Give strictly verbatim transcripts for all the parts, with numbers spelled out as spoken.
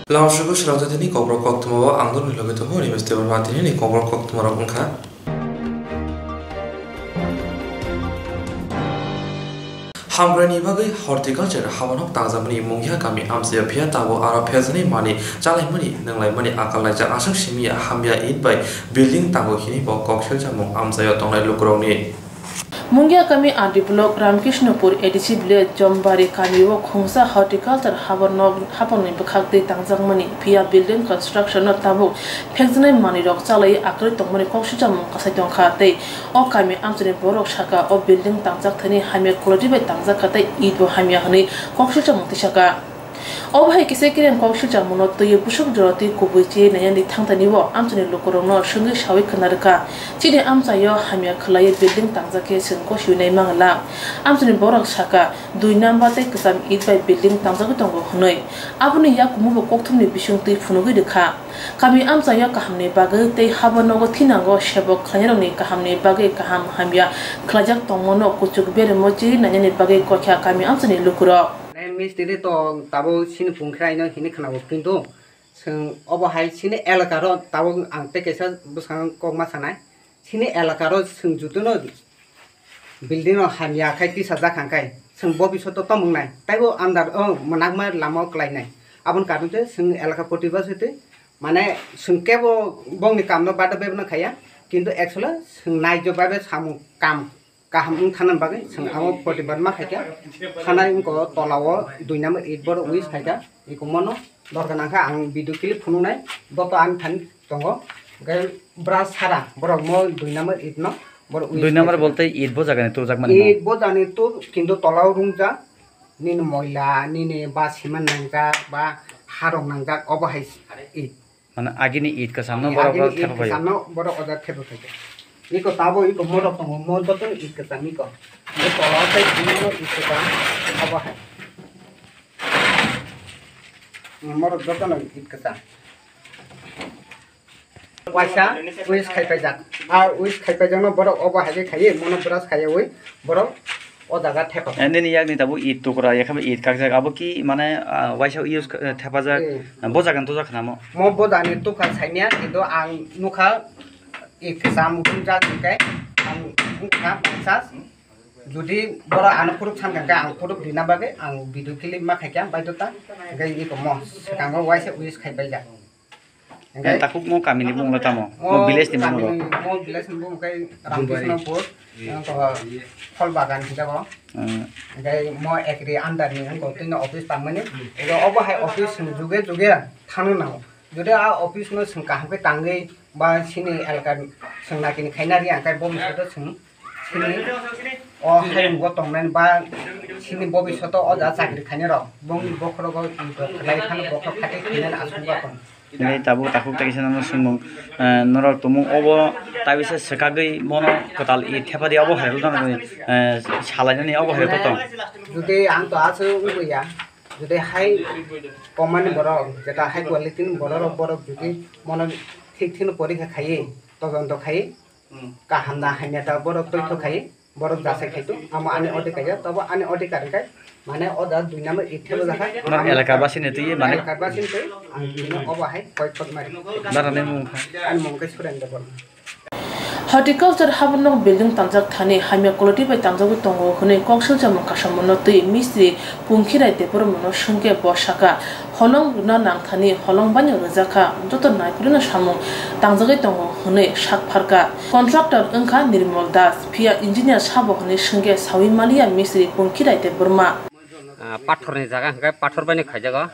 Lamsogo srangjathani kokborok koktwma o ang norokni logi tongo, Animesh Debbarma. Tinini kokborok koktwmarok wngkha. Hamkraini bagwi horticulture habanok tangjakmani Mungia kami amchaio phiya tabuk aro phekjaknai manwi chalaimani, nwnglaimani akal naijak aswk simi ya hamya it bai building tango hini bo kok selchamung amchaio tongnai lukurokni. Mungia kami R D block Ramkrishnopur A D C village Jombari kamio khungsa horticulture habanok, habanokni bwkhak twi tangjakmani phiya building construction no tabuk phekjaknai manwirok chalaiwi akwrwi tongmani kok selchamung kasai tongkha tei o kami amchaini borok saka o building tangjak thani hamya quality bai tangjakha tei it bo hamya hwnwi kok selchamung tisaka. Obo hai kisa kereng kok silchar mano twi bwswk jora twi kubui chi naiya ni thangtani o amchaini lukurokno swngwi sawi khna rwkha. Chini amchaio hamya khwlaiwi building tangjak khe chwng kosiwi nai mangla. Amchaini borok saka dui number tei kwcham it bai building tangjagwi tongo hwnwi. Aboni yakumu bo kokthumni bising twi phunugwi rwkha. Kami amchaio kahamni bagwi tei habo nogo thinango sebok khlainairokni kahamni bagwi kaham hamya khwlaijak tongmano kuchuk beremo chi nainani bagwi kokya kami amchaini lukurok. Nai mistiri to tabuk chini pungkhraino hini khwnao, kintu chwng obo hai chini elakaro tabuk ang tei kaisa bwskango kokma sanai. Chini elakaro chwng jotono building rok hamya khai tisajak hangkhai chwng bo bisoto tomung nai, taibo andar o mwnakma lama o kwlainai. Aboni karon tei chwng elaka protibad se twi mane chwng kebo bongni kamno bada bebno khaiya, kintu actually chwng naijo babe samung kam kaham wng thana bagwi chwng abo protibad ma khaikha. Hanai wngkha tola o dui number it borok wish khaikha, iko mono dorkar nangkha ang video clip phunuknai, bo to ani thani tongo. Hwnkhe bwrach sara borok mo dui number it no borok wish khaikha. Dui number bolte it bo jagani tubujak mani no? It bo jani tub kintu tola o rungjak, nini moila, nini ba cement nangjak ba harok nangjak, obo hai it. Mane agini it kwcham no borok agini it thepa phaio. Kwcham no borok oda thepa phaio. Iko tabo iko morok tongo, mo joto ni it kwcham iko. Bo tola tei bini no it kwcham abo hai. Morok joto no it kwcham. Waisa wish khai paijak. A wish khai paijak no borok obo hai khe khaiwi mono brush khaiwi borok o jaga thepa. Eh, nini yakni tabuk it tukra, yakhe bo it kakjak, abo ki mane, ah, waisa use, eh, thepajak, eh, bo jaga ni tubujak khna mo? Mo bo jaga ni tubkha saimya, kintu ang nukha it kwcham gungjak hwnkhe ang wngkha mansa. Jodi borok ano proof sankha khe ang proof rina bagwi ang video clip ma khaikha baidota, hwnkhe iko mo swkango waisa wish khai paijak. Eh, takhuk mo kami ni bumung le tamo? Mo village ni bumung rok? Mo village ni bumung khe Ramkrishnopur, wngkha Pholbagan hinjago. Hmm. Hwnkhe mo ekri under ni wngkha tini office tangmani. Ego obo hai office ni juge juge thangna nango. Jodi a office no chwng kaham khe tangwi ba chini elaka chwng nakini khaina rwya, hwnkhe bo mungsa to chwng Chini o hayung bo tongnai ba chini bobishoto o jaga chakri khainai rok bongni bokhorogo kwlai phano bokhorok khatai khainani aswk ba tong. Hwnwi tabuk takhuk tei kisa nono swngmung, eh, norok tumung obo taibisa swkagwi bono kwtal i thepadi obo hai rwkhe tong, eh, salainani obo hai rwkhe tong. Jodi ang to aswk wngya, jodi hai komani borok jeta high quality ni borok rok borok jodi mono thik thik no porikha khaiwi todonto khaiwi, kaham na hamya ta borok toitho khai, borok jasai khai tu, amo ani odhikar ya, tobo ani odhikar kai, mane o da dui number it thebo jakha. Nor elaka basi ni twi mane? Elaka basi ni twi, ang bini obo hai koi khot mari. Dara ni mung kha? Ani mung khe Surendra Borma. Horticulture habornok building tangjak thani hamya quality bai tangjagwi tongo hwnwi kok silchamo kasamano twi mistri Pungkhirai Debbarmano swngkhe bo sakha, holong rwna nangthani holong baino rwjakha, joto naikolino samung tangjagwi tongo hwnwi sak pharkha. Contractor wngkha Nirmol Das, phiya engineer sabo hwnwi swngkhe sawi maliya mistri Pungkhirai Debbarma. Ah, pathorni jaga hwnkhe pathor baino khaijago,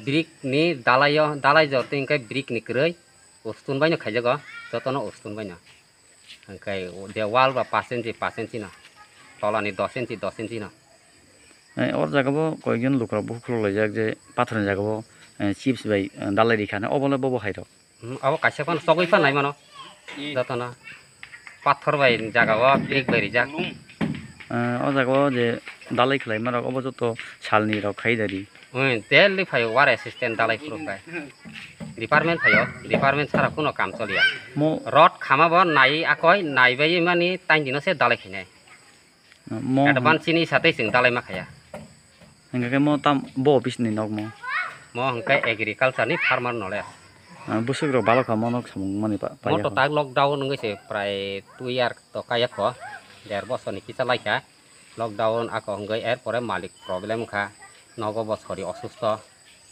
brick ni dalaio, dalai jotwi hwnkhe brick ni kwrwi, o stone baino khaijago, jotono o stone baino. Hwnkhe de wall ba pash inchi, pash inchi no, tola ni dos inchi, dos inchi no. Eh, o jaga bo koyekjon lukurok bukhuk khuluk laijak je pathor ni jaga o, eh, chips bai, eh, dalai rikha, obo le bobo hai rok? Hmm, abo kaisa phano chogwi pha nai mano. Jotono pathor bai jaga o brick bai rijak. Eh, o jaga o je dalai khlai ma rok obo joto sal ni rok khai dari. Hmm, daily phaio war assistant dalai phuru khai. Department phaio, department sara kuno kam choliya. Mo- Rod khama bo nai akoi, nai bai mani tain dino se dalai khainai. Mo- Advance chini satwi chwng dalai ma khaya. Hingkha khe mo tam bo office ni nok mo? Mo hwnkhe agriculture ni farmer knowledge. Ah, bwswk rok balok kha monok samung mani pa, paiya Mo to kho. Tak lockdown wngwi se prai two year to kaya kho. Der bosor ni kisa laikha. Lockdown ako hwnkhe er pore malik problem wngkha. Nogo bo sori osusto.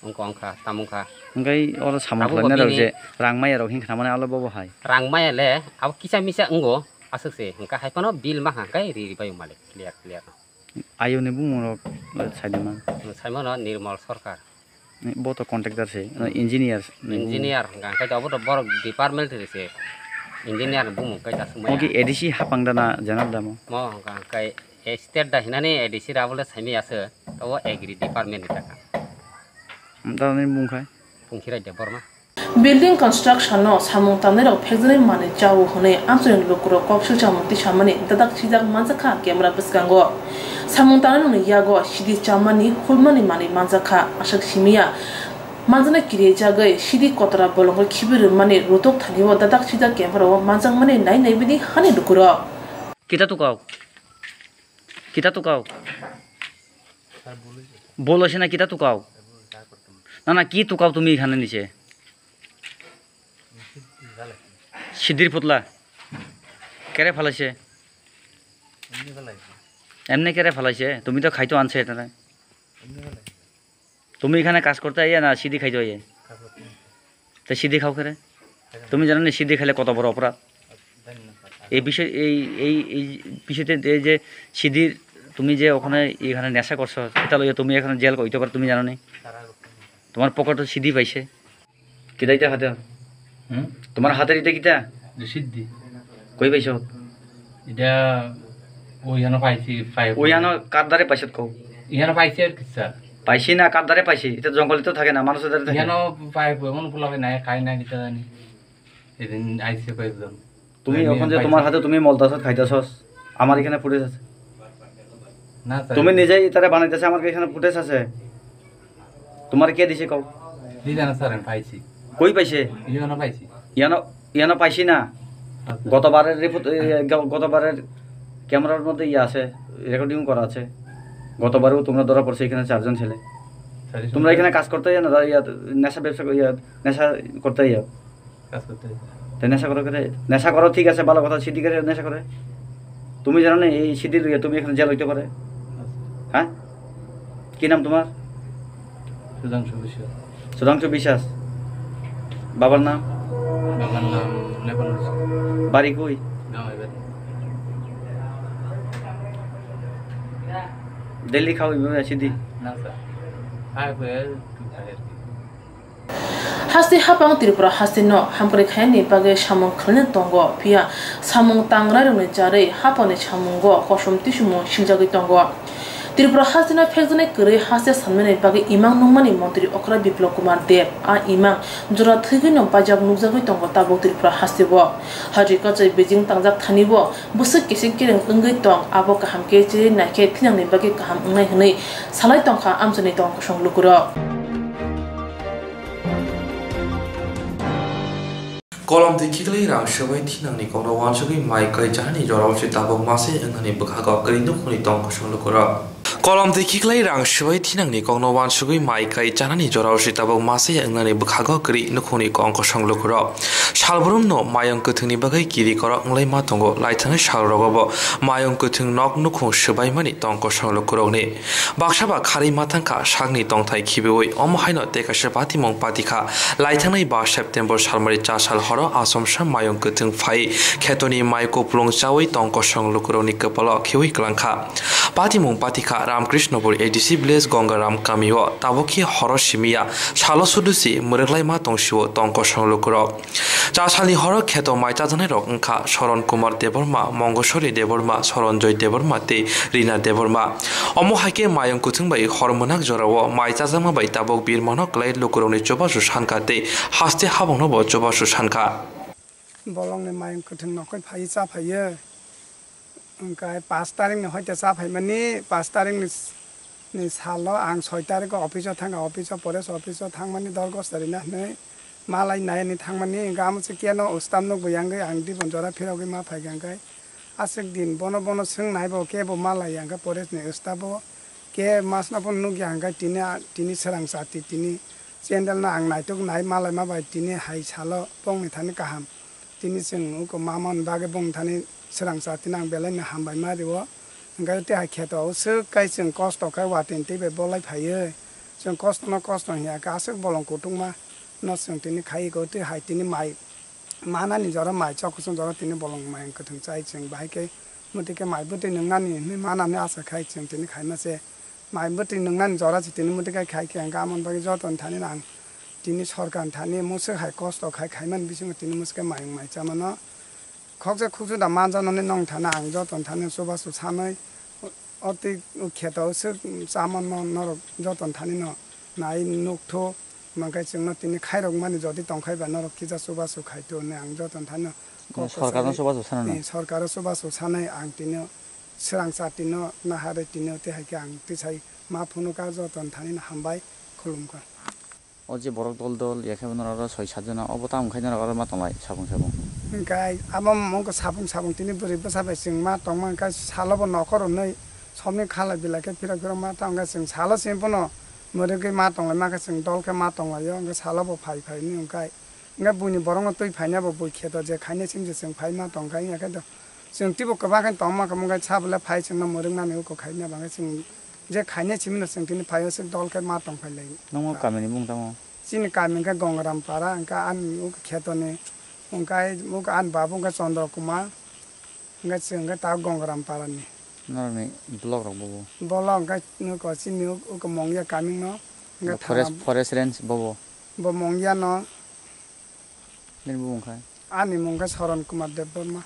Wngkha wngkha, tamo wngkha. Hwnkhe oro samung Abo khlainai rok bini je rang maya rok hinkha mani alo bobo hai. Rang maya le abo kisa misa wngo aswk se. Hwnkhe hai phano bill ma hwnkhe ri ri bai malik clear clear. Ayoni bumung rok saidi man. Saimano Nirmal Sarkar. Bo to contractor se, no, engineer. Engineer, hwnkha khe abo to borok department ri se. Engineer bumung khe ta sumaya. Mo ki A D C hapang dana general damo. Mo hwnkha khe state da hinani A D C ra bole saimi ase. Tabo agri department ni taka. Dani bung khai. Pungkhirai Debbarma. Building construction no samung tangnai rok phekjani manwi chao hwnwi amchaini lukurok kok swchamung tisamani dadak sijak manjakha camera bwskango. Samung tangnai rokni yago sidi chamani, hulmani manwi manjakha, aswk simiya manjaknai kirijagwi sidi kotora bolongkhe khibi rwmani rutok thani o dadak sijak camera o manjakmani nai nai bini hani lukurok. Kita tukau. Kita tukau. Bolo sina kita tukau. Na na ki tukau tumi khana niche. Sidir putla. Kere phalaise. Emne kere phalaise. Tumi to khaito anse tare. Tumi এখানে কাজ করতে আইয়া না সিধি খাইতে আইয়া? তো সিধি খাও কেরে? তুমি জানো না সিধি খেলে কত বড় অপরাধ? এই বিষয়, এই, এই, এই বিষয়তে এই যে সিধির, তুমি যে ওখানে, এখানে নেশা করছো, এটা লইয়া তুমি এখানে জেল হইতে পারো, তুমি জানো নি? তোমার পকেটে সিধি পাইছে। কিতা ইতা হাতে? হুম? তোমার হাতের ইতা কিতা? সিদ্ধি। কই পাইছো? এটা ওই হানো পাইছি, পাই ওই হানো কার দ্বারে পাইছত কও? ইহানো পাইছি আর কি, স্যার। পাইছি না, কার দ্বারে পাইছি? এটা জঙ্গলে তো থাকে না, মানুষের দ্বারে থাকে। ইহানো পাই, এমন পোলা হয় না, খাই না, কিতা জানি। এদিন আইছে কয়েকজন। তুমি আমি ওখানে যে পাইছি। তোমার হাতে তুমি মলতাছত খাইতাছস, আমার এখানে ফুটেজ আছে। না, স্যার। তুমি নিজেই তারা বানাইতেছে, আমার এখানে ফুটেজ আছে। তোমার কে দিছে কও? দিছে না, স্যার, আমি পাইছি। কই পাইছে? ইহানো পাইছি। ইয়ানো, ইয়ানো পাইছি না। আচ্ছা। গতবারের রিপোর্ট, এ, গ-, গতবারের ক্যামেরার মধ্যে ইয়ে আছে, রেকর্ডিং করা আছে। গতবারেও তোমরা ধরা পড়ছে এখানে চারজন ছেলে। স্যার, এই তোমরা সময় এখানে কাজ করতে ইয়ে না, ইয়ে, নেশা ব্যবসা, ইয়ে, নেশা করতে ইয়ে। কাজ করতে হয়। তো নেশা করো করে, নেশা করো ঠিক আছে, ভালো কথা, সিদ্ধি করে নেশা করে। তুমি জানো না এই সিদ্ধি লইয়া তুমি এখানে জেল হইতে পারে? আচ্ছা। হ্যাঁ? কি নাম তোমার? সুধাংশু বিশ্বাস। সুধাংশু বিশ্বাস। বাবার নাম? বাবার নাম লেপন হোসেন। বাড়ি কই? গামাই বাড়ি। ডেইলি খাও এইভাবে সিদ্ধি? না, স্যার। খাই হয়ে একটু খাই আর কি। Haste hapang Tripura haste no hamkrai khainani bagwi samung khlaina tongo, phiya samung tangnairokni charwi hapangni samungo kosom tisumung siljagwi tongo. Tripura haste no phekjaknai kwrwi haste sanmani bagwi imang nukmani montri okra Biplab Kumar Deb a imang jora thwigwino baijak nukjagwi tongo tabuk Tripura haste o. Hajwi kwchwi bijing tangjak thani o bwswk kiching kiring wngwi tong, abo kaham khe chiri naikhe thinangni bagwi kaham wngnai hwnwi salai tongkha amchaini tong kosong lukurok. Kolom twi khiklai rang swbai thinangni kokno uansugwi mai kai chanani jorao se tabuk mase wngnani bwkhago kwrwi nukhungni tong kosong lukurok. Kolom twi khiklai rang swbai thinangni kokno uansugwi mai kai chanani jorao se tabuk mase wngnani bwkhago kwrwi nukhungni kong kosong lukurok. Salbrumno mayung kwthwngni bagwi kiri korok wnglaima tongo, laithangni salrogobo mayung kwthwng nok nukhung swbaimani tong kosong lukurokni. Baksa ba kharwi ma thangkha sakni tongthai khibiui, omo haino tei kaisa patimung patikha. Laithangnai ba September salmari cha sal horo achomsa mayung kwthwng phai khetoni mai kuplung chaui tong kosong lukurokni kwpalo khiui kwlangkha. Patimung patikha Ramkrishnopur A D C village Gongaram kamio tabukhe horo simiya salo sudusi mwrwklaima tongsio tong kosong lukurok. Cha salni horo kheto mai chajaknairok wngkha Soron Kumar Debbarma, Mongosori Debbarma, Soron Joy Debbarma tei Rina Debbarma. Omo hai khe mayung kwthwng bai hor mwnak jorao mai chajakma bai tabuk birmano klai lukurokni chubachu sankha tei haste habongno bo chubachu sankha. Bolongni mayung kwthwng nokoi phaiwi cha phaiyo. Hwnkhe pash tarikni hoite cha phaimani, pash tarikni s-, ni salo ang soi tariko office-o thangkha, office-o forest office-o thangmani dorgos tarina hinwi malai naiani thangmani, hwnkhe amo se keno ustam nukbo yangwi ang dibon jora phirogwi ma phaikha, hwnkhe aswk din bono bono swng naibo kebo malai ya, hwnkhe forest-ni ustabo ke masno phano nukya, hwnkhe tini a-, tini swrang chati tini Channel no ang naitok nai malaima bai tini hai salo bongni thani kaham. Tini chwng uko mamon bagwi bongni thani swrang cha tini ang belai no hambai ma rio. Hwnkhe tei hai kheto o swk kai chwng kosto khai watwi twi bai bolai phaiwi. Chwng kosto no kosto hiya khe aswk bolong kutung ma no chwng tini khai ko tei hai tini mai manani jora mai chok kusung jora tini bolong mai kwthwng chai chwng bahai khe mwtwi khe mai bwtwi nwngnani hinwi manani asa khai chwng tini khaima se. Mai bwtwi nwngnani jora se tini mwtwi khai khai khe hwnkhe amoni bagwi jotono thani ang tini sorkarni thani mwswk hai kosto khai khaimani bisingo tini mwswk khe mayung mai chamano khoksa khukju da manjanani nong thani ang jotono thani chubachu sanwi o twi kheto swk chamano norok jotono thani no nai nukthuk. Mankhe chwngno tini khairokmani jodi tongkhai ba norok kisa chubachu khai to hwnwi ang jotono thani kok Sorkarno kwchagwi, chubachu sanano. eh, sorkaro chubachu sanai ang tini swrang cha tino naharwi tino tei hai khe ang tisai ma phunukha jotono thani no hambai khulumkha. O je borok dol dol ya khe norok oro soi sat jona obo tamo khai norok oro ma tonglai sabung sabung. Hwnkhe abo wngkha sabung sabung tini bwrwi bwsa bai chwng ma tongma hwnkhe salo bo nokhor hwnwi somni khalai bilai khe phirok phirok ma tongkha chwng salo simi bono mwrwgwi ma tonglaima khe chwng dol khe ma tonglaio hwnkhe salo bo phai phai hwnwi hwnkhe. Hwnkhe buini borokno twi phaina bo bui kheto je khaina simi je chwng phai ma tongkha wngya khe do chwng teibo kwbang khe tongma khe mungkhe sa bwle phai chwngno mwrwknani uko khaina bangkhe chwng je khaina simi no chwng tini phai o swk dol khe ma tong phai lai. Nokmo kamini mung tamo? Chini kami hwnkhe Gongram para hwnkhe ani uko khetoni hwnkhe uko ani babu hwnkhe Chandra Kumar. Hwnkhe chwng hwnkhe ta Gongram parani. Norokni block rok bobo? Bolok hwnkhe nuko chini uk-, uko Mongya kamingno. Hwnkhe Forest, Tharam. Forest range bobo? Bo Mongyano. Nini bumung khai? Ani mung khe Saran Kumar Debbarma.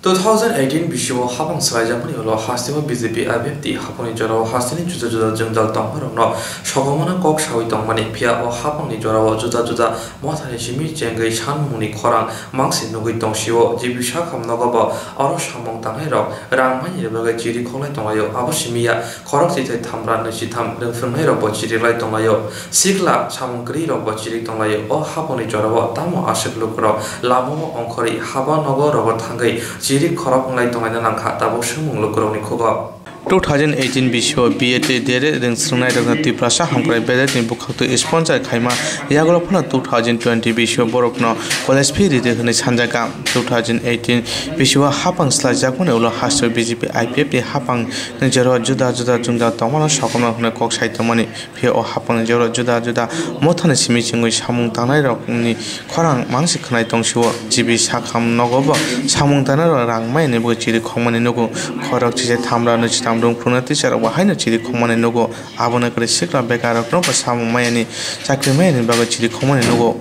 Two thousand eighteen bisio hapang swlaijakmani ulo hasteo B J P I P F T hapangni jorao hasteni juda juda jwngjal tongmarokno sokomona kok saui tongmani, phiya o hapangni jorao juda juda mothani simi chengwi sanmungni khorang mangsi nugwi tongsio. G B sakham nogo bo oro samung tangnairok rang mani bagwi chiri khoklai tonglaio. Abo simi ya khorok sithai thamra nwi sitham rwngphwrwngnairokbo chiriklai tonglaio. Sikla samung kwrwirokbo chirik tonglaio. O hapangni jorao tamo aswk lukurok lamao ongkhorwi haba nogo rogo thangwi chirik khorok wnglai tonglaina nangkha tabuk swngmung lukurokni khugo. Two thousand eighteen bisio B Ed tei D Ed rwng swrwngnairokno Tiprasa hamkrai bedekni bwkhaktwi sponsor khaima, yagulo phano two thousand twenty bisio borokno college fee ridi hwnwi sanjakha. Two thousand eighteen bisio hapang swlaijakmani ulo hasteo B J P I P F ni hapang ni jorao juda juda jwngjal tongmano sokomno hwnwi kok sai tongmani. Phiya o hapangni jorao juda juda mothani simi chengwi samung tangnairokni khorang mangsi khwnai tongsio. G B sakham nogo bo samung tangnairok rang maya ni bagwi chiri khokmani nugo. Khorok chisa thamra nwi sitham rwngphwrwngna tisa rokbo haino chiri khokmani nugo. Abono kwrwi sikla bekarrokno bo samung maya ni chakri maya ni bagwi chiri khokmani nugo.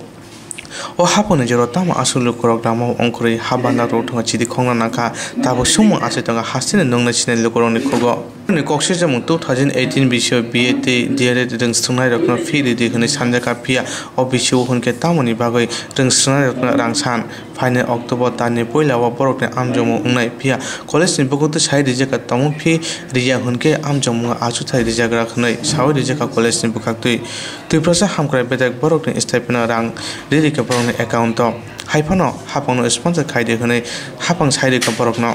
O hapangni jorao tamo aswk lukurok lamao ongkhorwi ha bandakrok thangwi chiri khokna nangkha, tabuk swngmung achai tongkha hasteni nuknai sinai lukurokni khugo. Bini kok swijamung two thousand eighteen bisio B Ed tei D Ed rwng swrwngnairokno fee ridi hwnwi sanjakha, phiya o bisio hwnkhe tamoni bagwi rwng swrwngnairokno rang san? Phainai October talni puila o borokni amjokmung wngnai, phiya college ni bwkhwtwi sai rijakha, tamo fee riya hwnkhe amjokmungo achukthai rijakrwk hwnwi saui rijakha college ni bwkhaktwi. Twiprasa hamkrai bedek borokni stipend no rang ririkha borokni account o. Haiphano hapangno sponsor khaidi hwnwi hapang sairikha borokno.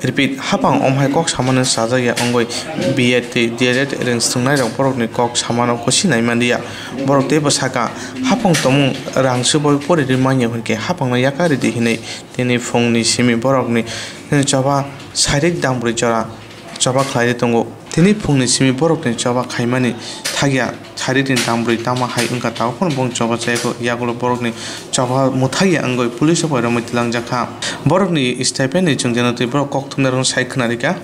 Repeat, hapang omhai kok samano chajakya wngwi B Ed tei D Ed rwng swrwngnairok borokni kok samano kusi naimanliya. Borok teibo sakha, hapang tongmung rang swbai porirwi manya hwnkhe hapangno yakaridi hwnwi tini phungni simi borokni choba sairik dangbrwi jora choba khlaiwi tongo. Tini phungni simi borokni choba khaimani thakya thairikni dangbrwi tamo hai wngkha, tabuk phano bong choba chayakho, yagulo borokni choba mwthakya wngwi police o bai romwi twlangjakha. Borokni stipend ni chwngchano twi borok kok thumnairokno sai khwnarikha.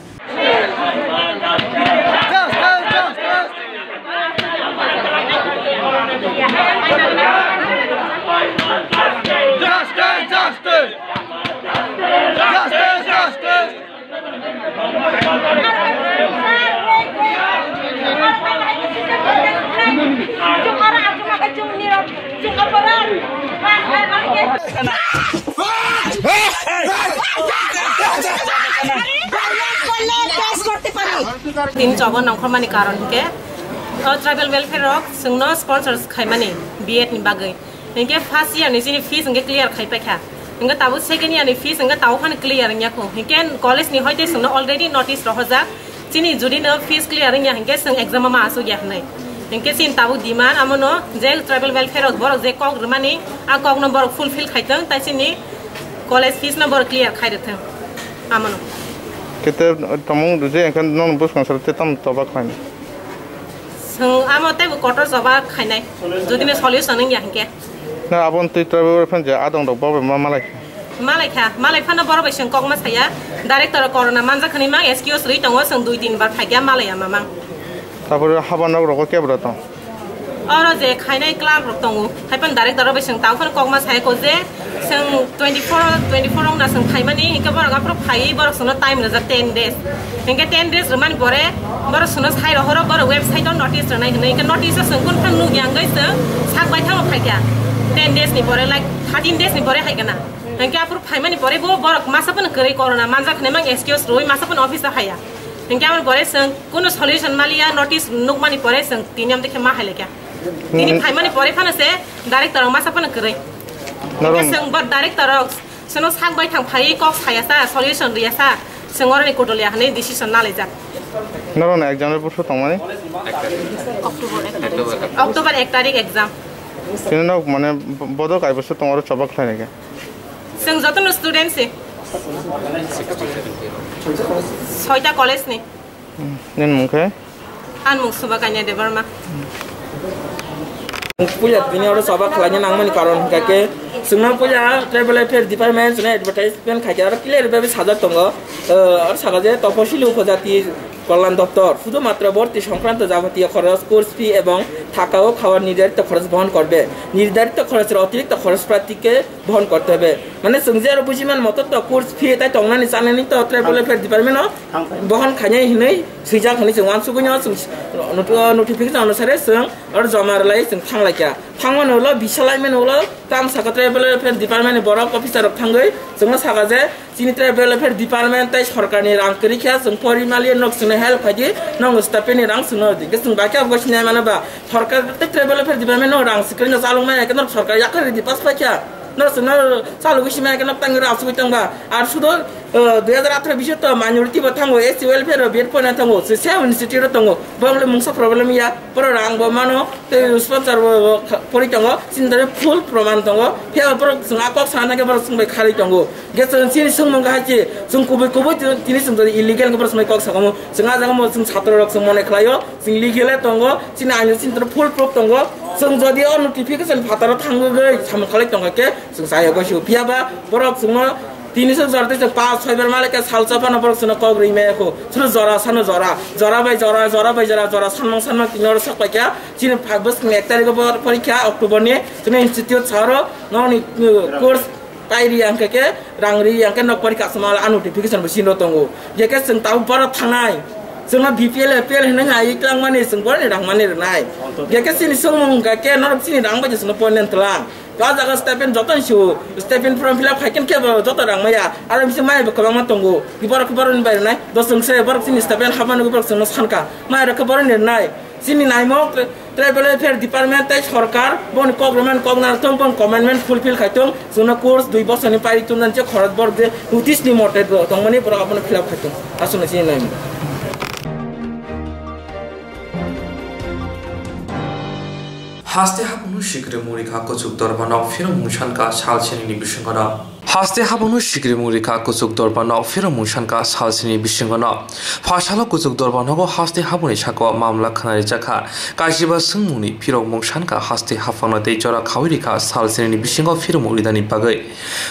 Justice! Justice! Justice! Justice! Tini choba nongkhormani karon hwnkhe, o tribal welfare rok chwngno sponsors khaimani B Ed ni bagwi. Hinkhe first year ni chini fees hinkhe clear khai paikha. Hinkhe tabuk second year ni fees hinkhe tabuk phano clear wngya kho. Hinkhe college ni hoite chwngno already notice rohorjak. Chini jodi no fees clear wngya hinkhe chwng exam o ma asuk ya hinwi. Hinkhe chini tabuk demand amono je tribal welfare rok borok je kok rwmani, a kok no borok fulfill khaitwng, tai chini college fees no borok clear khai rwthwng amono. Kete tomung je engkhe non bwskang sar te tam toba khlaini. Chwng amo teibo kotor joba khainai, jodi no solution wngya hinkhe. Na abon twi tribal welfare je adong rok bo ma malai. Malai kha, malai phano borok bai chwng kokma saya. Director rok corona manjak hinwi mang excuse rwi tongo, chwng dui tin bar phaikya malai ama mang. Tapore haban rok rogo kebra tong. Oro je khainai clerk rok tongo, haiphano director rok bai chwng tang phano kokma saya ko je chwng twenty four, twenty four wngna chwng khaimani, hinkhe borok aphuru phaiwi borok chwngno time rwjak ten days. Hinkhe ten days rwmani pore borok chwngno sai rohoro, borok website o notice rwnai hinwi, hinkhe notice o chwng kunu phano nukya wngwi chwng sak baithang phaikha. Ten days ni pore, like, thirteen days ni pore hai kana. Hinkhe aphuru phaimani pore bo borok masa phano kwrwi corona manjak hinwi mang excuse rwi masa phano office o haiya. Hinkhe aboni pore chwng kunu solution maliya, notice nukmani pore chwng tini amtwi khe ma hai laikha. Tini phaimani pore phano se director rok masa phano kwrwi. Hinkhe chwng bo director rok chwngno sak baithang phaiwi kok saya sa, solution riya sa, chwng oroni kotoliya hinwi decision nalaijak. Norokni exam ni bwswk tongmani? October ek tarik. October ek tarik exam. Tini nok mane bodo kai bwswk tong oro choba khlai nai khe? Chwng jotono student se. Soita college ni. Nini mung khe? Ani mung Suba Kanya Debbarma. Puila tini oro choba khlaina nangmani karon hwnkha khe chwngno puila tribal affairs department chwngno advertisement khai khe aro clear bai sajak tongo. Aro saka je toposili upojati Kalyan Doptor শুধুমাত্র ভর্তি সংক্রান্ত যাবতীয় খরচ, course fee এবং থাকা ও খাওয়ার নির্ধারিত খরচ বহন করবে। নির্ধারিত খরচের অতিরিক্ত খরচ প্রার্থীকে বহন করতে হবে। মানে, chwng je aro bujiman moto to course fee tai tongnani chanani to tribal welfare department o bohon khainai hinwi swijak hinwi chwng uansugwino chwng noti-, notification onusare chwng aro joma rwlai chwng thanglaikha. Thangmani ulo bisa laimani ulo tamo saka tribal welfare department ni borok officer rok thangwi chwngno saka je, chini tribal welfare department tai sorkarni rang kwrwi kha, chwng porimali nok chwngno help khaidi, nok stipend ni rang chwngno rwdi. Hwnkhe chwng bai khe abo sinai mano ba, sorkar tei tribal welfare department no rang swkang no chalok maya khe nok sorkar yakarwi di pass paikha. No chwngno chalogwi sima khe nok tangwi rang asugwi tongba. Ar sudo, eh, dui hajar atharo bisingo to minority bo thango, S C welfare rok bed poina thango, se seven institute rok tongo. Borok le mungsa problem ya, borok rang bo mano, tei sponsor bo, bo kha-, pori tongo, chini dare full proman tongo. Phiya borok chwng a kok sana khe borok chwng bai kharwi tongo. Hwnkhe chwng chini swngmung kha hai khe, chwng kubui kubui tini, tini chwng jodi illegal khe borok chwng bai kok sakomo. Chwng a jaga mo chwng chhatro rok chwng mone khlaio, chwng legal e tongo, chini aino chini full proof tongo. Chwng jodi o notification phataro thangwi samung khalai tongkha khe, chwng chaya goi se phiya ba borok chwngno tini se jora tei chwng pas soi bar malai khe salsa phano borok chwngno kok rwi maya kho. Chwngno jora sano jora, jora bai jora, jora bai jora, jora sanmang sanmang tini oro sok pai kha. Chini phak bwswk ni ek tarikh o por-, porikha October ni. Chwngno institute sa oro nokni, uh, course tai ri ang khe, khe rang ri ang khe nok porikha sama a notification bo sino tongo. Je khe chwng tabuk borok thangnai. Chwngno B P L, A P L hinwi hai twlang mani chwng borokni rang mani rwnai. Je khe chini swngmung hwnkha khe norok chini rang bai chwngno ponen twlang. To a jaga stipend joto ni sio, stipend form fill up khai khe kebo joto rang maya. Aro bisi mai bo kwbangma tongo. Ki borok, ki borok ni bai rwnai. Do chwng se borok chini stipend hapmani borok chwngno sankha. Mai rok khe borok ni rwnai. Chini naimok tribal welfare department tei sorkar boni kok rwmani kok narwkthwng, boni commitment fulfill khai thwng. Chwngno course dui bosorni pairi tumnani je khorok borok je notice ni mote tongmani borok abono fill up khai thwng. Aswkno chini naimok. Haste habuno sikri murikha kuchuk dorba nok phirong mungsan ka sal sinini bisingo no. Haste habuno sikri murikha kuchuk dorba nok phirong mungsan ka sal sinini bisingo no. Phasalo kuchuk dorba nogo haste habuni sako mamla khna rijakha. Kaisiba swngmungni phirong mungsan ka haste haphangno tei jora khawi rikha sal sinini bisingo phirong muridani bagwi.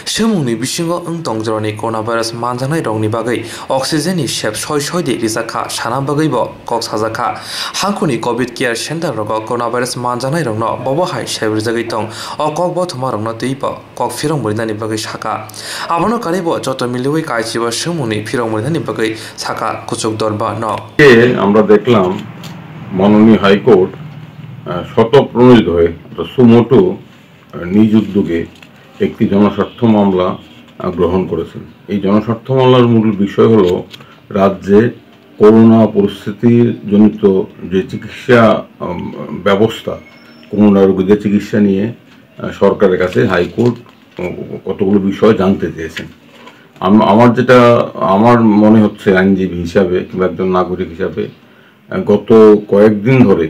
Swngmungni bisingo wng tong jorani coronavirus manjaknai rokni bagwi oxygen ni sep soi soi di rijak kha sana bagwi bo kok sajak kha. Hangkhoni covid care center rogo coronavirus manjaknai rokno bobo hai sep rijagwi tong. O kok bothoma rokno twibo kok phirong murinani bagwi saka. Abono karibo joto miliwi kaisiba swngmungni phirong murinani bagwi saka kuchuk dorba no. কে আমরা দেখলাম মাননীয় হাইকোর্ট, আহ, স্বতঃপ্রণোদিত হয়ে অর্থাৎ সুমোটো নিজ উদ্যোগে একটি জনস্বার্থ মামলা, আহ, গ্রহণ করেছেন। এই জনস্বার্থ মামলার মূল বিষয় হলো রাজ্যে করোনা পরিস্থিতির জনিত যে চিকিৎসা, উম, ব্যবস্থা, করোনা রোগীদের চিকিৎসা নিয়ে, আহ, সরকারের কাছে হাইকোর্ট, উম, কতগুলো বিষয় জানতে চেয়েছেন। আম-, আমার যেটা, আমার মনে হচ্ছে আইনজীবী হিসাবে কিংবা একজন নাগরিক হিসাবে, আহ, গত কয়েকদিন ধরে,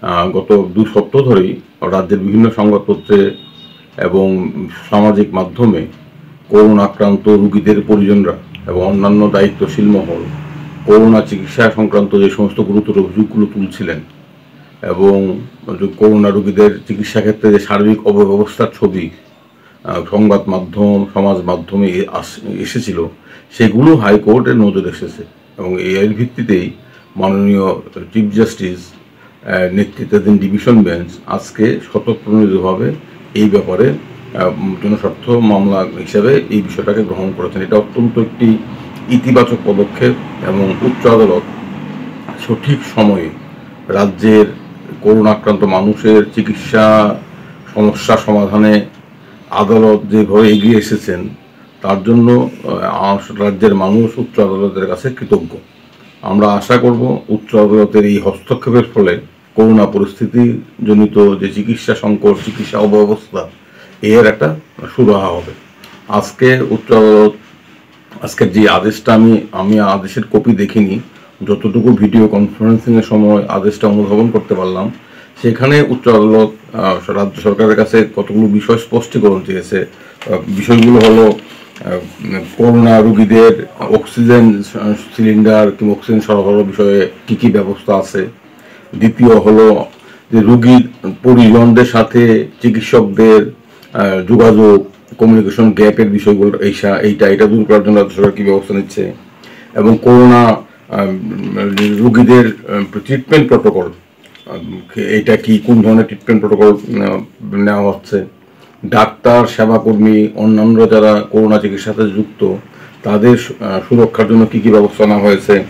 আহ, গত দু সপ্তাহ ধরেই রাজ্যের বিভিন্ন সংবাদপত্রে এবং সামাজিক মাধ্যমে করোনা আক্রান্ত রোগীদের পরিজনরা এবং অন্যান্য দায়িত্বশীল মহল করোনা চিকিৎসা সংক্রান্ত যে সমস্ত গুরুতর অভিযোগগুলো তুলছিলেন এবং যে করোনা রোগীদের চিকিৎসা ক্ষেত্রে যে সার্বিক অব্যবস্থার ছবি, আহ, সংবাদ মাধ্যম, সমাজ মাধ্যমে এ-, আস-, এসেছিল, সেগুলো হাইকোর্টের নজরে এসেছে এবং এর ভিত্তিতেই মাননীয় চিফ জাস্টিস, আহ, নেতৃত্বাধীন ডিভিশন বেঞ্চ আজকে স্বতঃপ্রণোদিতভাবে এই ব্যাপারে, আহ, উম, জনস্বার্থ মামলা হিসেবে এই বিষয়টাকে গ্রহণ করেছেন। এটা অত্যন্ত একটি ইতিবাচক পদক্ষেপ এবং উচ্চ আদালত সঠিক সময়ে রাজ্যের করোনা আক্রান্ত মানুষের চিকিৎসা সমস্যা সমাধানে আদালত যেভাবে এগিয়ে এসেছেন, তার জন্য, আহ, আস-, রাজ্যের মানুষ উচ্চ আদালতের কাছে কৃতজ্ঞ। আমরা আশা করব উচ্চ আদালতের এই হস্তক্ষেপের ফলে করোনা পরিস্থিতি জনিত যে চিকিৎসা সংকট, চিকিৎসা অব্যবস্থা, এর একটা সুরাহা হবে। আজকে উচ্চ আদালত, আজকের যে আদেশটা আমি, আমি আদেশের কপি দেখিনি, যতটুকু ভিডিও কনফারেন্সিং এর সময় আদেশটা অনুধাবন করতে পারলাম, সেখানে উচ্চ আদালত, আহ, রাজ্য সরকারের কাছে কতগুলো বিষয় স্পষ্টীকরণ চেয়েছে। আহ, বিষয়গুলো হলো, আহ, করোনা রোগীদের অক্সিজেন, আহ, সিলিন্ডার কিংবা অক্সিজেন সরবরাহ বিষয়ে কি কি ব্যবস্থা আছে। দ্বিতীয় হলো যে রোগীর পরিজনদের সাথে চিকিৎসকদের, আহ, যোগাযোগ, কমিউনিকেশন গ্যাপের বিষয়গুলো, এইসা-, এইটা, এটা দূর করার জন্য রাজ্য সরকার কি ব্যবস্থা নিচ্ছে এবং করোনা, আহ, রোগীদের, আহ, ট্রিটমেন্ট প্রোটোকল, আহ, এটা কি, কোন ধরনের ট্রিটমেন্ট প্রোটোকল, আহ, নেওয়া হচ্ছে, ডাক্তার, সেবাকর্মী, অন্যান্য যারা করোনা চিকিৎসার সাথে যুক্ত, তাদের সু-, আহ, সুরক্ষার জন্য কি কি ব্যবস্থা নেওয়া হয়েছে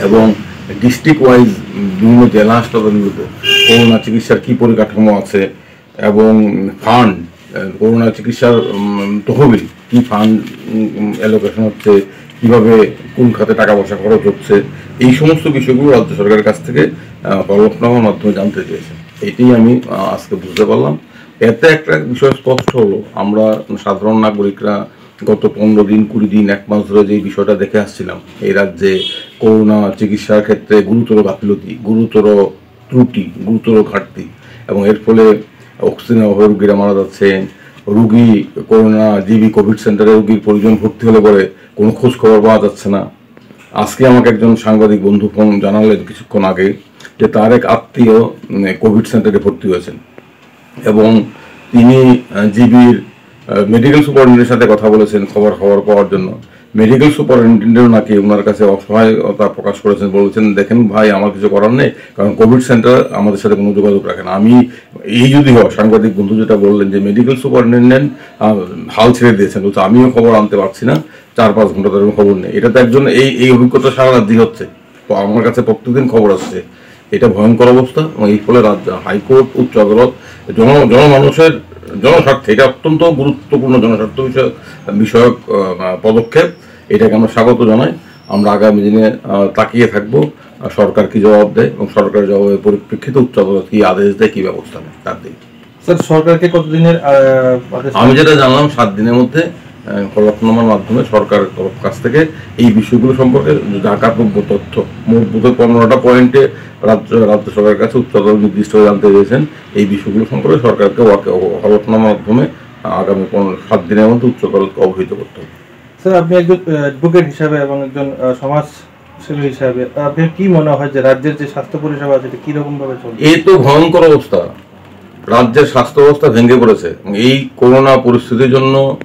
এবং ডিস্ট্রিক্ট ওয়াইজ বিভিন্ন জেলা হাসপাতালগুলোতে করোনা চিকিৎসার কি পরিকাঠামো আছে এবং ফান্ড, আহ, করোনা চিকিৎসার, উম, তহবিল, কি ফান্ড, উম, অ্যালোকেশন হচ্ছে, কিভাবে কোন খাতে টাকা পয়সা খরচ হচ্ছে, এই সমস্ত বিষয়গুলো রাজ্য সরকারের কাছ থেকে, আহ, হলফনামার মাধ্যমে জানতে চেয়েছে। এটাই আমি, আহ, আজকে বুঝতে পারলাম। এতে একটা বিষয় স্পষ্ট হলো, আমরা সাধারণ নাগরিকরা গত পনেরো দিন, কুড়ি দিন, এক মাস ধরে যে বিষয়টা দেখে আসছিলাম, এই রাজ্যে করোনা চিকিৎসার ক্ষেত্রে গুরুতর গাফিলতি, গুরুতর ত্রুটি, গুরুতর ঘাটতি, এবং এর ফলে অক্সিজেনের অভাবে রোগীরা মারা যাচ্ছেন। রোগী, করোনা, জিবি কোভিড সেন্টারে রোগীর পরিজন ভর্তি হলে পরে কোনো খোঁজ খবর পাওয়া যাচ্ছে না। আজকে আমাকে একজন সাংবাদিক বন্ধু ফোন জানালেন কিছুক্ষণ আগে যে তার এক আত্মীয়, উম, কোভিড সেন্টারে ভর্তি হয়েছেন এবং তিনি, আহ, জিবির, আহ, মেডিকেল সুপারিনটেন্ডেন্টের সাথে কথা বলেছেন খবর, খবর পাওয়ার জন্য। মেডিকেল সুপারিনটেন্ডেন্টও নাকি ওনার কাছে অসহায়তা প্রকাশ করেছেন, বলেছেন, "দেখেন ভাই, আমার কিছু করার নেই, কারণ কোভিড সেন্টার আমাদের সাথে কোনো যোগাযোগ রাখে না।" আমি, এই যদি হয়, সাংবাদিক বন্ধু যেটা বললেন যে মেডিকেল সুপারিনটেন্ডেন্ট, আহ, হাল ছেড়ে দিয়েছেন, বলছে, "আমিও খবর আনতে পারছি না, চার পাঁচ ঘন্টা ধরে কোনো খবর নেই।" এটা তো একজন, এই, এই অভিজ্ঞতা সারা রাজ্যেই হচ্ছে। তো আমার কাছে প্রত্যেকদিন খবর আসছে, এটা ভয়ঙ্কর অবস্থা। এবং এই ফলে রাজ্য হাইকোর্ট, উচ্চ আদালত, জন-, জনমানুষের জনস্বার্থে, এটা অত্যন্ত গুরুত্বপূর্ণ জনস্বার্থ বিষয়ক, বিষয়ক, আহ, পদক্ষেপ। এটাকে আমরা স্বাগত জানাই। আমরা আগামী দিনে, আহ, তাকিয়ে থাকবো, আহ, সরকার কি জবাব দেয় এবং সরকারের জবাবের পরিপ্রেক্ষিতে উচ্চ আদালত কি আদেশ দেয়, কি ব্যবস্থা নেয়, তার দিকে। স্যার, সরকারকে কতদিনের, আহ, আদেশ? আমি যেটা জানলাম, সাত দিনের মধ্যে, আহ, হলফনামার মাধ্যমে সরকারের তরফ কাছ থেকে এই বিষয়গুলো সম্পর্কে যথাযোগ্য তথ্য, মোট বোধহয় পনেরোটা পয়েন্টে রাজ্য, রাজ্য সরকারের কাছে উচ্চ আদালত নির্দিষ্ট হয়ে জানতে চেয়েছেন। এই বিষয়গুলো সম্পর্কে সরকারকে ওয়াকে-, হলফনামার মাধ্যমে আগামী পনেরো, সাত দিনের মধ্যে উচ্চ আদালতকে অবহিত করতে হবে। স্যার, আপনি একজন, আহ, অ্যাডভোকেট হিসাবে এবং একজন, আহ, সমাজসেবী হিসাবে আপনার কি মনে হয় যে রাজ্যের যে স্বাস্থ্য পরিষেবা আছে, এটা কিরকম ভাবে চলছে? এ তো ভয়ঙ্কর অবস্থা। রাজ্যের স্বাস্থ্য ব্যবস্থা ভেঙে পড়েছে। এবং এই করোনা পরিস্থিতির জন্য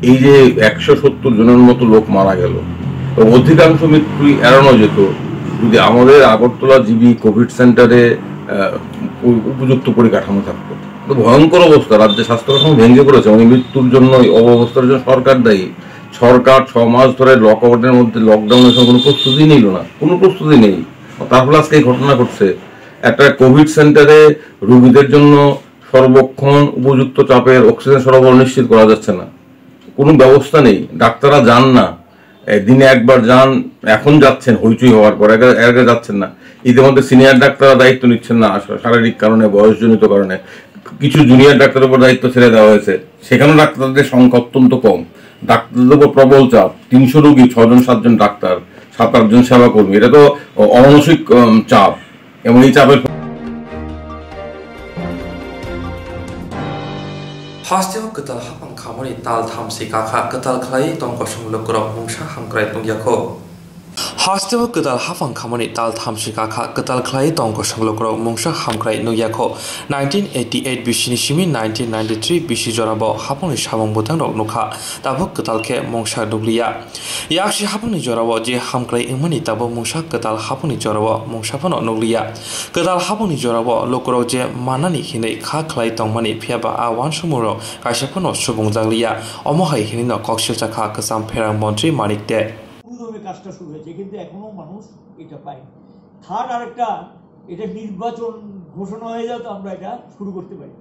এই যে একশো সত্তর জনের মতো লোক মারা গেল, তো অধিকাংশ মৃত্যুই এড়ানো যেত যদি আমাদের আগরতলা জিবি কোভিড সেন্টারে, আহ, উপ-, উপযুক্ত পরিকাঠামো থাকতো। তো ভয়ঙ্কর অবস্থা, রাজ্যের স্বাস্থ্য কাঠামো ভেঙে পড়েছে। এবং এই মৃত্যুর জন্য, এই অব্যবস্থার জন্য সরকার দায়ী। সরকার ছ মাস ধরে লকডাউনের মধ্যে, লকডাউনের সময় কোনো প্রস্তুতি নিল না, কোনো প্রস্তুতি নেই। তার ফলে আজকে এই ঘটনা ঘটছে। একটা কোভিড সেন্টারে রোগীদের জন্য সর্বক্ষণ উপযুক্ত চাপের অক্সিজেন সরবরাহ নিশ্চিত করা যাচ্ছে না, কোনো ব্যবস্থা নেই, ডাক্তাররা যান না, এ, দিনে একবার যান, এখন যাচ্ছেন হইচই হওয়ার পর, এর আগে, এর আগে যাচ্ছেন না। ইতিমধ্যে সিনিয়র ডাক্তাররা দায়িত্ব নিচ্ছেন না, শা-, শারীরিক কারণে, বয়সজনিত কারণে। কিছু জুনিয়র ডাক্তারের উপর দায়িত্ব ছেড়ে দেওয়া হয়েছে, সেখানেও ডাক্তারদের সংখ্যা অত্যন্ত কম। ডাক্তারদের উপর প্রবল চাপ, তিনশো রোগী, ছজন সাতজন ডাক্তার, সাত আটজন সেবা কর্মী, এটা তো অ-, অমানসিক, উম, চাপ। এবং এই চাপের Hasteo kwtal hapang khamani tal tham si kakha, kwtal khlai tong kosong lukurok mungsa hamkrai nukya kho. Hasteo kwtal hapang khamani tal tham si kakha, kwtal khlai tong kosong lukurok mungsa hamkrai nukya kho. Nineteen eighty-eight bisini simi nineteen ninety-three bisi jorabo hapangni samung bwtangrok nukha. Tabuk kwtal khe mungsa nukliya. Yaksi hapangni jorao je hamkrai wngmani tabuk mungsa kwtal hapangni jorao mungsa phano nukliya. Kwtal hapangni jorao lukurok je mannani hinwi kha khlai tongmani, phiyaba a uansukmungrok kaisa phano subungjakliya. Omo hai hinwino koksilsa kha kwcham pherang montri Manik de. পুরোদমে কাজটা শুরু হয়েছে, কিন্তু এখনো মানুষ এটা পায়নি। থার্ড আরেকটা, এটা নির্বাচন ঘোষণা হয়ে যাওয়াতে আমরা এটা শুরু করতে পারি।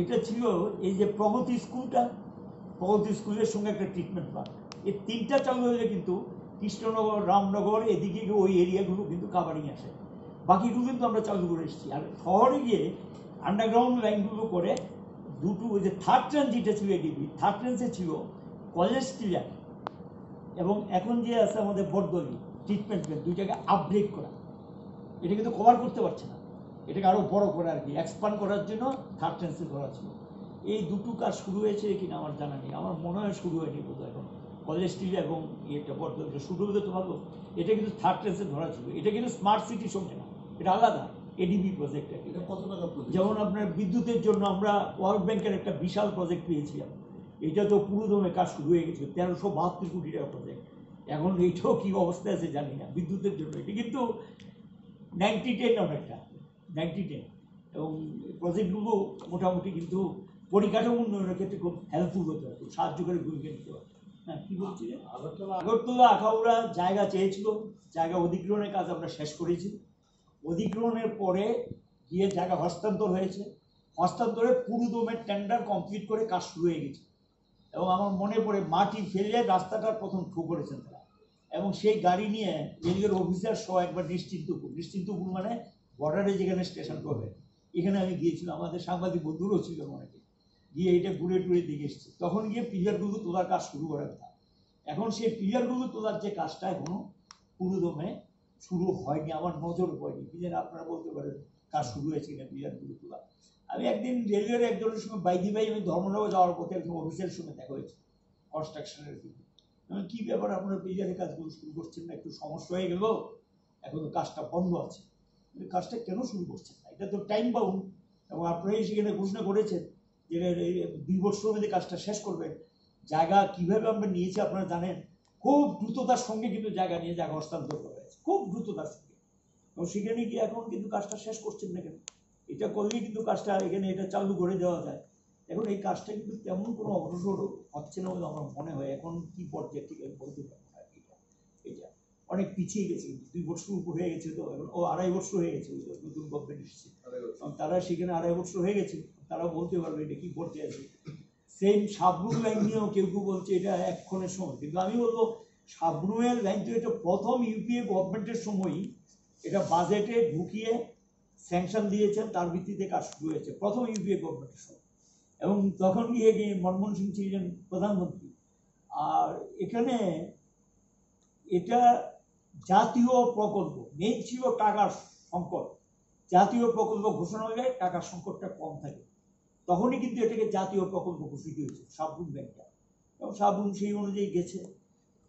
এটা ছিল এই যে প্রগতি স্কুলটা, প্রগতি স্কুলের সঙ্গে একটা ট্রিটমেন্ট প্ল্যান্ট, এই তিনটা চালু হলে কিন্তু কৃষ্ণনগর, রামনগর, এদিকে গিয়ে ওই এরিয়াগুলো কিন্তু কাভারিং আসে। বাকিগুলো কিন্তু আমরা চালু করে এসেছি। আর শহরে গিয়ে আন্ডারগ্রাউন্ড লাইনগুলো করে দুটো, ওই যে থার্ড ট্রেন যেটা ছিল এডিবি, থার্ড ট্রেন সে ছিল কলেজ ক্লিয়ার, এবং এখন যে আছে আমাদের বটতলি ট্রিটমেন্ট প্ল্যান্ট, দুইটাকে আপগ্রেড করা, এটা কিন্তু কভার করতে পারছে না। এটাকে আরও বড় করা আর কি, এক্সপ্যান্ড করার জন্য থার্ড ট্রেন্সে ধরা ছিল। এই দুটো কাজ শুরু হয়েছে কিনা আমার জানা নেই, আমার মনে হয় শুরু হয়নি বোধহয় এখন। কলেজ স্ট্রিট এবং ইয়েটা বটতলিটা শুরু হতে তো ভালো, এটা কিন্তু থার্ড ট্রেন্সে ধরা ছিল। এটা কিন্তু স্মার্ট সিটির সঙ্গে না, এটা আলাদা, এডিবি প্রজেক্ট আর কি। এটা কত টাকা প্রজেক্ট? যেমন আপনার বিদ্যুতের জন্য আমরা ওয়ার্ল্ড ব্যাংকের একটা বিশাল প্রজেক্ট পেয়েছিলাম, এটা তো পুরোদমে কাজ শুরু হয়ে গেছে, তেরোশো বাহাত্তর কোটি টাকা প্রজেক্ট। এখন এইটাও কি অবস্থায় আছে জানি না বিদ্যুতের জন্য। এটা কিন্তু নাইনটি টেন অনেকটা, নাইনটি টেন। এবং প্রজেক্টগুলো মোটামুটি কিন্তু পরিকাঠামো উন্নয়নের ক্ষেত্রে খুব হেল্পফুল হতে পারে, খুব সাহায্যকারী ভূমিকা নিতে পারে। হ্যাঁ, কি বলছি? আগরতলা, আগরতলা আখাউড়া জায়গা চেয়েছিল, জায়গা অধিগ্রহণের কাজ আমরা শেষ করেছি। অধিগ্রহণের পরে গিয়ে জায়গা হস্তান্তর হয়েছে, হস্তান্তরে পুরোদমে টেন্ডার কমপ্লিট করে কাজ শুরু হয়ে গেছে। এবং আমার মনে পড়ে মাটি ফেলে রাস্তাটার প্রথম ঠুকরেছেন তারা, এবং সেই গাড়ি নিয়ে রেলওয়ের অফিসার সহ একবার নিশ্চিন্তপুর, নিশ্চিন্তপুর মানে বর্ডারে যেখানে স্টেশন হবে, এখানে আমি গিয়েছিলাম, আমাদের সাংবাদিক বন্ধুরও ছিল অনেকে, গিয়ে এটা ঘুরে টুরে দেখে এসেছি। তখন গিয়ে পিলারগুলো তোলার কাজ শুরু করার কথা। এখন সেই পিলারগুলো তোলার যে কাজটা এখনো পুরোদমে শুরু হয়নি, আমার নজর পড়েনি। কি জানি আপনারা বলতে পারেন কাজ শুরু হয়েছে কিনা পিলারগুলো তোলা। আমি একদিন রেলওয়ের একজনের সঙ্গে বাইদি ভাই, আমি ধর্মনগর যাওয়ার পথে একজন অফিসারের সঙ্গে দেখা হয়েছে কনস্ট্রাকশনের দিকে। আমি, "কি ব্যাপার, আপনারা পিলারের কাজগুলো শুরু করছেন না, একটু সমস্যা হয়ে গেল?" এখন তো কাজটা বন্ধ আছে। বলি, "কাজটা কেন শুরু করছেন না? এটা তো টাইম বাউন্ড, এবং আপনারাই সেখানে ঘোষণা করেছেন যে এ-, এ-, দুই বছরের মধ্যে কাজটা শেষ করবেন। জায়গা কিভাবে আমরা নিয়েছি আপনারা জানেন, খুব দ্রুততার সঙ্গে কিন্তু জায়গা নিয়ে জায়গা হস্তান্তর করা হয়েছে, খুব দ্রুততার সঙ্গে। এবং সেখানে গিয়ে এখন কিন্তু কাজটা শেষ করছেন না কেন? এটা করলেই কিন্তু কাজটা এখানে এটা চালু করে দেওয়া যায়।" এখন এই কাজটা কিন্তু তেমন কোনো অগ্রসর হচ্ছে না বলে আমার মনে হয়। এখন কি পর্যায়ে ঠিক আমি বলতে পারবো না এটা, এটা অনেক পিছিয়ে গেছে, কিন্তু দুই বছর উপর হয়ে গেছে তো, এখন ও আড়াই বছর হয়ে গেছে, ওই তো নতুন গভর্নমেন্ট এসেছে। আড়াই বছর। কারণ তারা সেখানে আড়াই বছর হয়ে গেছে, তারা বলতে পারবে এটা কি পর্যায়ে আছে। সেম সাবরুম লাইন নিয়েও কেউ কেউ বলছে এটা এক্ষণের সময়, কিন্তু আমি বলবো সাবরুমের লাইন তো এটা প্রথম ইউপিএ গভর্নমেন্টের সময়ই এটা বাজেটে ঢুকিয়ে স্যাংশন দিয়েছেন, তার ভিত্তিতে কাজ শুরু হয়েছে প্রথম ইউপিএ গভর্নমেন্টের সময়। এবং তখন গিয়ে গিয়ে মনমোহন সিং ছিলেন প্রধানমন্ত্রী। আর এখানে এটা জাতীয় প্রকল্প, মেইন ছিল টাকার সংকট। জাতীয় প্রকল্প ঘোষণা হলে টাকার সংকটটা কম থাকে, তখনই কিন্তু এটাকে জাতীয় প্রকল্প ঘোষিত হয়েছে সাবরুম লাইনটা। এবং সাবরুম সেই অনুযায়ী গেছে,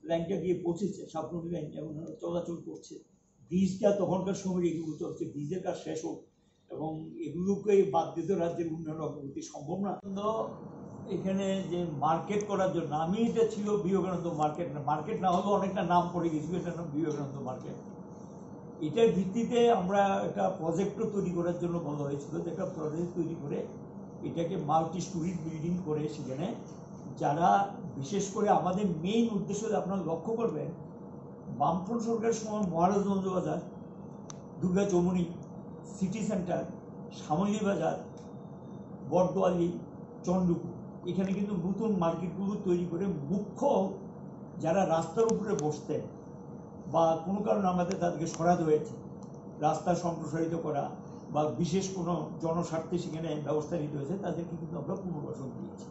লাইনটা গিয়ে পৌঁছেছে, সাবরুম লাইন এখন চলাচল করছে। ব্রিজটা তখনকার সময় এগুলো চলছে, ব্রিজের কাজ শেষ হোক, এবং এগুলোকে বাদ দিয়ে তো রাজ্যের উন্নয়ন অগ্রগতি সম্ভব না। তো এখানে যে মার্কেট করার জন্য, আমি, এটা ছিল বিবেকানন্দ মার্কেট, না, মার্কেট না হলেও অনেকটা নাম পড়ে গেছিল, এটার নাম বিবেকানন্দ মার্কেট। এটার ভিত্তিতে আমরা একটা প্রজেক্টও তৈরি করার জন্য বলা হয়েছিল, যে একটা প্রজেক্ট তৈরি করে এটাকে মাল্টি স্টোরিড বিল্ডিং করে সেখানে যারা, বিশেষ করে আমাদের মেইন উদ্দেশ্য হলো, আপনারা লক্ষ্য করবেন, বামফ্রন্ট সরকারের সময় মহারাজগঞ্জ বাজার, দুর্গা চৌমুহনী, সিটি সেন্টার, শ্যামলী বাজার, বটদোয়ালি, চন্দ্রপুর, এখানে কিন্তু নতুন মার্কেটগুলো তৈরি করে মুখ্য যারা রাস্তার উপরে বসতেন বা কোনো কারণে আমাদের তাদেরকে সরাতে হয়েছে, রাস্তা সম্প্রসারিত করা বা বিশেষ কোনো জনস্বার্থে সেখানে ব্যবস্থা নিতে হয়েছে, তাদেরকে কিন্তু আমরা পুনর্বাসন দিয়েছি।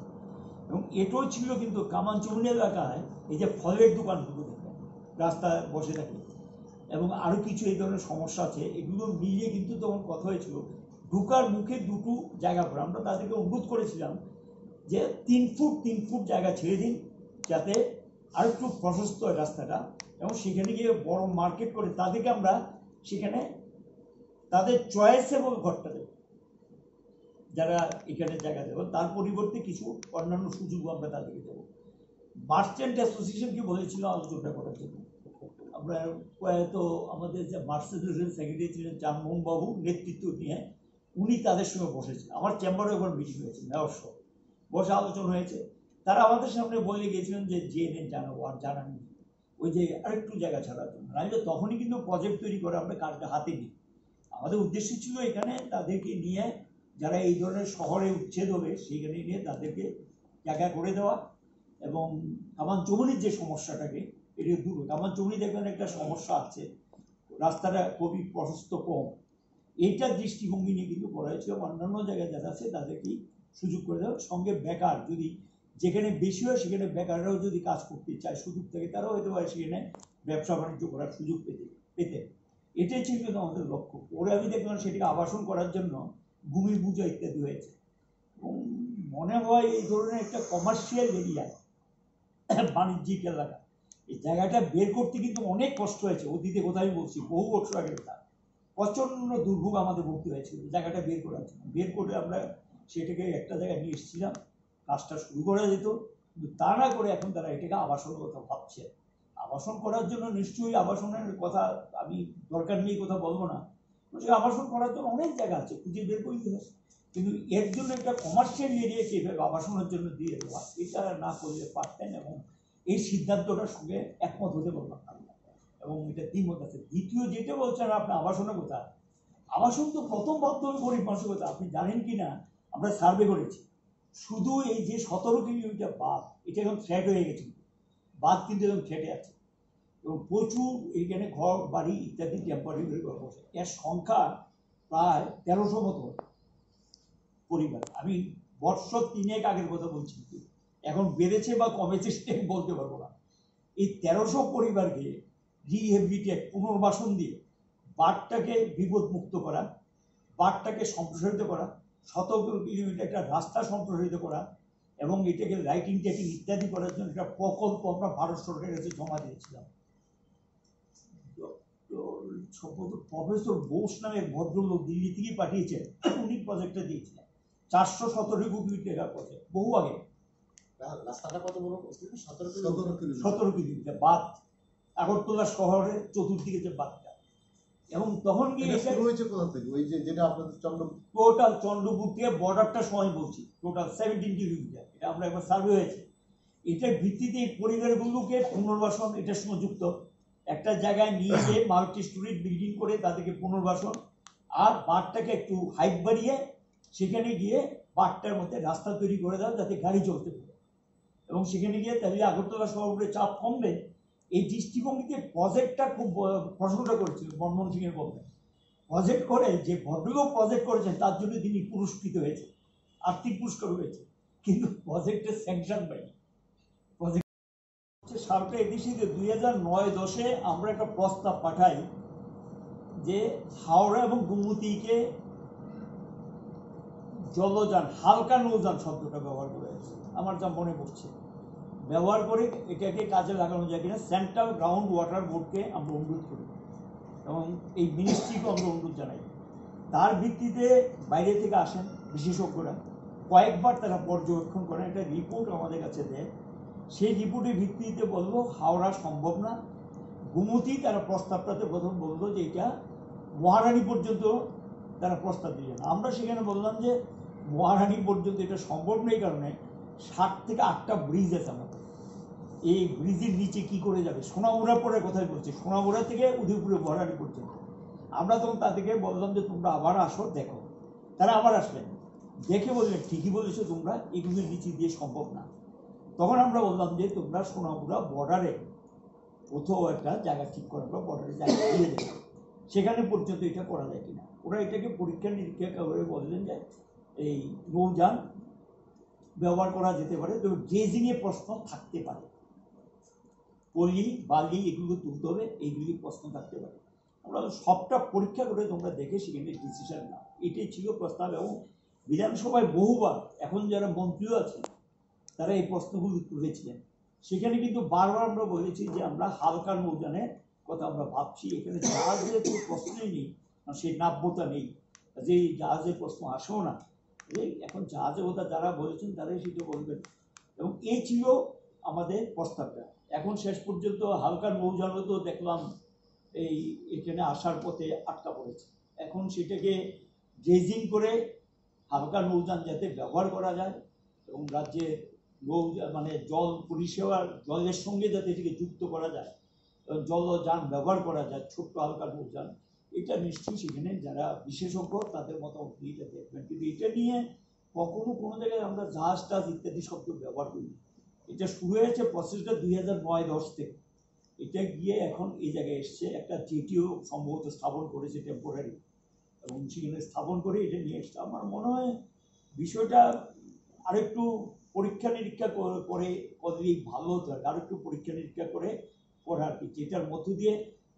এবং এটাও ছিল কিন্তু কামানচুমনি এলাকায় এই যে ফলের দোকানগুলো দেখবেন, রাস্তায় বসে থাকে এবং আরো কিছু এই ধরনের সমস্যা আছে, এগুলো মিলিয়ে কিন্তু তখন কথা হয়েছিল ঢুকার মুখে দুটো জায়গা পড়ে। আমরা তাদেরকে অনুরোধ করেছিলাম যে তিন ফুট তিন ফুট জায়গা ছেড়ে দিন, যাতে আর একটু প্রশস্ত হয় রাস্তাটা, এবং সেখানে গিয়ে বড় মার্কেট করে তাদেরকে আমরা সেখানে তাদের চয়েসে এবং ঘরটা দেবো, যারা এখানে জায়গা দেবো, তার পরিবর্তে কিছু অন্যান্য সুযোগও আমরা তাদেরকে দেবো। মার্চেন্ট অ্যাসোসিয়েশনকে বলেছিল আলোচনা করার জন্য। আমরা প্রয়াত আমাদের যে মার্চেন্ট অ্যাসোসিয়েশন সেক্রেটারি ছিলেন চানমোহন বাবু, নেতৃত্ব নিয়ে উনি তাদের সঙ্গে বসেছিলেন। আমার চেম্বারে একবার মিটিং হয়েছে মেয়র সহ, বসে আলোচনা হয়েছে। তারা আমাদের সামনে বলে গেছিলেন যে জেএনএন জানাবো, আর জানাননি। ওই যে আরেকটু জায়গা ছাড়ার জন্য, নাহলে তখনই কিন্তু প্রজেক্ট তৈরি করে আমরা কাজটা হাতে নিই। আমাদের উদ্দেশ্য ছিল এখানে তাদেরকে নিয়ে, যারা এই ধরনের শহরে উচ্ছেদ হবে, সেখানে নিয়ে তাদেরকে জায়গা করে দেওয়া এবং কামানচুমনির যে সমস্যাটাকে, এটা দূর হবে। কামানচুমনি দেখবেন একটা সমস্যা আছে, রাস্তাটা খুবই প্রশস্ত, কম। এইটা দৃষ্টিভঙ্গি নিয়ে কিন্তু করা হয়েছিল। অন্যান্য জায়গায় যারা আছে তাদেরকে সুযোগ করে দেওয়া, সঙ্গে বেকার যদি যেখানে বেশি হয় সেখানে বেকাররাও যদি কাজ করতে চায়, সুযোগ থাকে, তারাও হয়তো বা সেখানে ব্যবসা বাণিজ্য করার সুযোগ পেতে পেতে এটাই ছিল কিন্তু আমাদের লক্ষ্য। পরে আমি দেখলাম সেটাকে আবাসন করার জন্য ভূমি পূজা ইত্যাদি হয়েছে। এবং মনে হয় এই ধরনের একটা কমার্শিয়াল এরিয়া, বাণিজ্যিক এলাকা, এই জায়গাটা বের করতে কিন্তু অনেক কষ্ট হয়েছে। অতীতে কথা আমি বলছি, বহু বছর আগের কথা, প্রচন্ড দুর্ভোগ আমাদের ভুগতে হয়েছিল জায়গাটা বের করার জন্য। বের করে আমরা সেটাকে একটা জায়গায় নিয়ে এসেছিলাম, কাজটা শুরু করা যেত, কিন্তু তা না করে এখন তারা এটাকে আবাসনের কথা ভাবছে। আবাসন করার জন্য নিশ্চয়ই আবাসনের কথা আমি দরকার নেই কথা বলবো না, বলছে আবাসন করার জন্য অনেক জায়গা আছে, খুঁজে বের করে দিতে হবে। কিন্তু এর জন্য একটা কমার্শিয়াল এরিয়াকে এভাবে আবাসনের জন্য দিয়ে দেওয়া, এটা না করলে পারতেন এবং এই সিদ্ধান্তটার সঙ্গে একমত হতে পারলাম না আমি। এবং এটা দ্বিমত আছে। দ্বিতীয় যেটা বলছেন আপনি আবাসনের কথা, আবাসন তো প্রথম ভাবতে হবে গরিব মানুষের কথা। আপনি জানেন কি না, আমরা সার্ভে করেছি, শুধু এই যে সতেরো কিলোমিটার বাঁধ, এটা এখন ফ্ল্যাট হয়ে গেছে, বাঁধ কিন্তু এখন ফ্ল্যাটে আছে এবং প্রচুর এইখানে ঘর বাড়ি ইত্যাদি টেম্পোরারি করে করা হয়েছে। এর সংখ্যা প্রায় তেরোশো মতো পরিবার। আমি বর্ষ তিনেক আগের কথা বলছি, এখন বেড়েছে বা কমেছে সেটা আমি বলতে পারবো না। এই তেরোশো পরিবারকে রিহেবিলিটেট, পুনর্বাসন দিয়ে বাঁধটাকে বিপদমুক্ত করা, বাঁধটাকে সম্প্রসারিত করা, সতেরো কিলোমিটার একটা রাস্তা সম্প্রসারিত করা এবং এটাকে লাইটিং টাইটিং ইত্যাদি করার জন্য একটা প্রকল্প আমরা ভারত সরকারের কাছে জমা দিয়েছিলাম। ডক্টর সম্ভবত প্রফেসর বোস নামে এক ভদ্রলোক দিল্লি থেকে পাঠিয়েছেন, উনি প্রজেক্টটা দিয়েছিলেন। চারশো সতেরো কোটি টাকার প্রজেক্ট, বহু আগে। রা-, রাস্তাটা কত বড়? সতেরো কিলোমিটার। সতেরো কিলোমিটার। সতেরো কিলোমিটার বাঁধ, আগরতলা শহরের চতুর্দিকে যে বাঁধটা। এবং তখন গিয়ে এটা এটা শুরু হয়েছে কোথা থেকে? ওই যে যেটা আপনাদের চন্দ্র টোটাল চন্দ্রপুর থেকে বর্ডারটা সময় বলছি, টোটাল সেভেন্টিন কিলোমিটার। এটা আমরা একবার সার্ভে হয়েছে। এটার ভিত্তিতে এই পরিবারগুলোকে পুনর্বাসন, এটা সংযুক্ত একটা জায়গায় নিয়ে গিয়ে মাল্টি স্টোরিড বিল্ডিং করে তাদেরকে পুনর্বাসন, আর বাঁধটাকে একটু হাইট বাড়িয়ে সেখানে গিয়ে বাঁধটার মধ্যে রাস্তা তৈরি করে দেওয়া, যাতে গাড়ি চলতে পারে। এবং সেখানে গিয়ে তাহলে আগরতলা শহর উপরে চাপ কমবে। এই দৃষ্টিভঙ্গিতে প্রজেক্টটা খুব ব-, প্রশংসা করেছিল মনমোহন সিং এর গভর্নমেন্ট। প্রজেক্ট করে যে ভদ্রলোক প্রজেক্ট করেছেন তার জন্য তিনি পুরস্কৃত হয়েছে, আর্থিক পুরস্কার হয়েছে, কিন্তু প্রজেক্টের স্যাংশন পাইনি। প্রজেক্ট সালটা এডিসিতে দুই হাজার নয় দশে আমরা একটা প্রস্তাব পাঠাই যে হাওড়া এবং গোমতীকে জলযান, হালকা নৌযান শব্দটা ব্যবহার করা হয়েছে, আমার যা মনে পড়ছে, ব্যবহার করে এটাকে কাজে লাগানো যায় কিনা সেন্ট্রাল গ্রাউন্ড ওয়াটার বোর্ডকে আমরা অনুরোধ করি এবং এই মিনিস্ট্রিকে আমরা অনুরোধ জানাই। তার ভিত্তিতে বাইরে থেকে আসেন বিশেষজ্ঞরা, কয়েকবার তারা পর্যবেক্ষণ করেন, একটা রিপোর্ট আমাদের কাছে দেয়। সেই রিপোর্টের ভিত্তিতে বললো হাওড়া সম্ভব না, গোমতী তারা প্রস্তাবটাতে প্রথম বললো যে এটা মহারানী পর্যন্ত তারা প্রস্তাব দিলেন। আমরা সেখানে বললাম যে মহারানী পর্যন্ত এটা সম্ভব নেই, কারণে সাত থেকে আটটা ব্রিজ আছে আমাদের। এই ব্রিজের নিচে কি করে যাবে? সোনামুড়া পরে কোথায় বলছে, সোনামুড়া থেকে উদয়পুরে মহারানী পর্যন্ত। আমরা তখন তাদেরকে বললাম যে তোমরা আবার আসো, দেখো। তারা আবার আসলেন, দেখে বললেন ঠিকই বলেছো তোমরা, এগুলোর নিচে দিয়ে সম্ভব না। তখন আমরা বললাম যে তোমরা সোনামুড়া বর্ডারে কোথাও একটা জায়গা ঠিক করো, আমরা বর্ডারে জায়গা দিয়ে দেবো, সেখানে পর্যন্ত এটা করা যায় কিনা। ওরা এটাকে পরীক্ষা নিরীক্ষা করে বললেন যে এই নৌযান ব্যবহার করা যেতে পারে, তবে ড্রেজিং এর প্রশ্ন থাকতে পারে। পলি, বালি এগুলো তুলতে হবে, এইগুলি প্রশ্ন থাকতে পারে। আমরা সবটা পরীক্ষা করে তোমরা দেখে সেখানে ডিসিশন নাও, এটাই ছিল প্রস্তাব। এবং বিধানসভায় বহুবার এখন যারা মন্ত্রীও আছেন, তারা এই প্রশ্নগুলো তুলেছিলেন। সেখানে কিন্তু বারবার আমরা বলেছি যে আমরা হালকা নৌযানের কথা আমরা ভাবছি, এখানে জাহাজের কোনো প্রশ্নই নেই, কারণ সেই নাব্যতা নেই, যে জাহাজের প্রশ্ন আসেও না। এই এখন জাহাজের কথা যারা বলেছেন, তারাই সেটা বলবেন। এবং এই ছিল আমাদের প্রস্তাবটা। এখন শেষ পর্যন্ত হালকা নৌযানও তো দেখলাম এই এখানে আসার পথে আটকা পড়েছে। এখন সেটাকে ড্রেজিং করে হালকা নৌযান যাতে ব্যবহার করা যায় এবং রাজ্যে নৌ, মানে জল পরিষেবার, জলের সঙ্গে যাতে এটিকে যুক্ত করা যায় এবং জল ও যান ব্যবহার করা যায়, ছোট্ট হালকা নৌযান, এটা নিশ্চয়ই সেখানে যারা বিশেষজ্ঞ তাদের মতামত নিয়ে এটা দেখবেন। কিন্তু এটা নিয়ে কখনো কোনো জায়গায় আমরা জাহাজ টাহাজ ইত্যাদি শব্দ ব্যবহার করি। এটা শুরু হয়েছে প্রসেসটা দুই হাজার নয় দশ থেকে, এটা গিয়ে এখন এই জায়গায় এসছে। একটা জেটিও সম্ভবত স্থাপন করেছে টেম্পোরারি, এবং সেখানে স্থাপন করে এটা নিয়ে এসছে। আমার মনে হয় বিষয়টা আরেকটু পরীক্ষা নিরীক্ষা কর-, করে করলেই ভালো হতো আর কি। আরেকটু পরীক্ষা নিরীক্ষা করে করা আর কি, যেটার মধ্য দিয়ে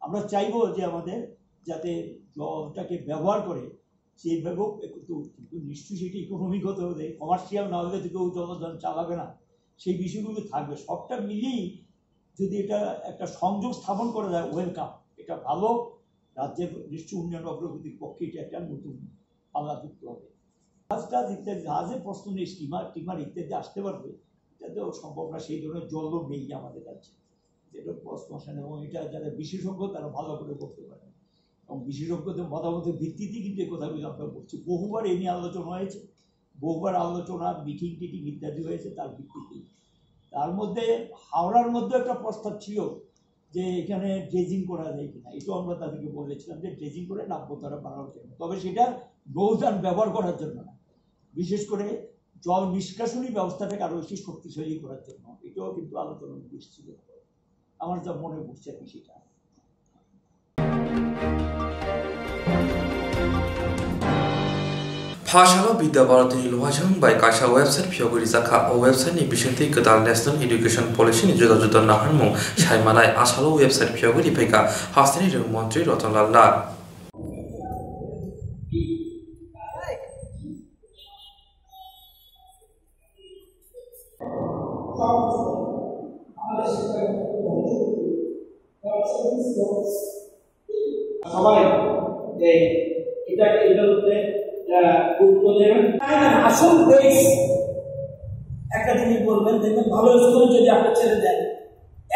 আমরা চাইবো যে আমাদের যাতে জলটাকে ব্যবহার করে সেইভাবেও একটু, কিন্তু নিশ্চয়ই সেটা ইকোনমিক হতে হবে, কমার্শিয়াল না হলে তো কেউ জলযান চালাবে না। সেই বিষয়গুলো থাকবে। সবটা মিলিয়েই যদি এটা একটা সংযোগ স্থাপন করা যায়, ওয়েলকাম। এটা ভালো, রাজ্যের নিশ্চয় উন্নয়ন অগ্রগতির পক্ষে এটা একটা নতুন পাল্লা যুক্ত হবে। জাহাজ টাহাজ ইত্যাদি, জাহাজের প্রশ্ন নেই, স্টিমার টিমার ইত্যাদি আসতে পারবে, এটা তো সম্ভব না, সেই ধরনের জলও নেই আমাদের রাজ্যে। যেটা প্রশ্ন আসে না, এবং এটা যারা বিশেষজ্ঞ তারা ভালো করে বলতে পারেন, এবং বিশেষজ্ঞদের মতামতের ভিত্তিতে কিন্তু এই কথাগুলো আমরা বলছি। বহুবার এ নিয়ে আলোচনা হয়েছে, বহুবার আলোচনা, মিটিং টিটিং ইত্যাদি হয়েছে তার ভিত্তিতে। তার মধ্যে হাওড়ার মধ্যে একটা প্রস্তাব ছিল যে এখানে ড্রেজিং করা যায় কিনা, এটাও আমরা তাদেরকে বলেছিলাম যে ড্রেজিং করে নাব্যতাটা বাড়ানোর জন্য, তবে সেটা নৌযান ব্যবহার করার জন্য না, বিশেষ করে জল নিষ্কাশনী ব্যবস্থাটাকে আরো বেশি শক্তিশালী করার জন্য। এটাও কিন্তু আলোচনার বিষয় ছিল, আমার যা মনে পড়ছে আর কি সেটা। Phasalo Bidya Bharati ni luhajwng bai kaisa website phiyogwi rijak kha. O website ni bisingtwi kwtal National Education Policy ni juda juda naharmung saimanai asalo website phiyogwi riphaikha hasteni rwng montri Ratan Lal Nath. সবাই এই এটাকে এটার উপরে, আহ, গুরুত্ব দেবেন। তাই না? আসল বেস একটা জিনিস বলবেন, দেখবেন ভালো স্কুলে যদি আপনি ছেড়ে দেন,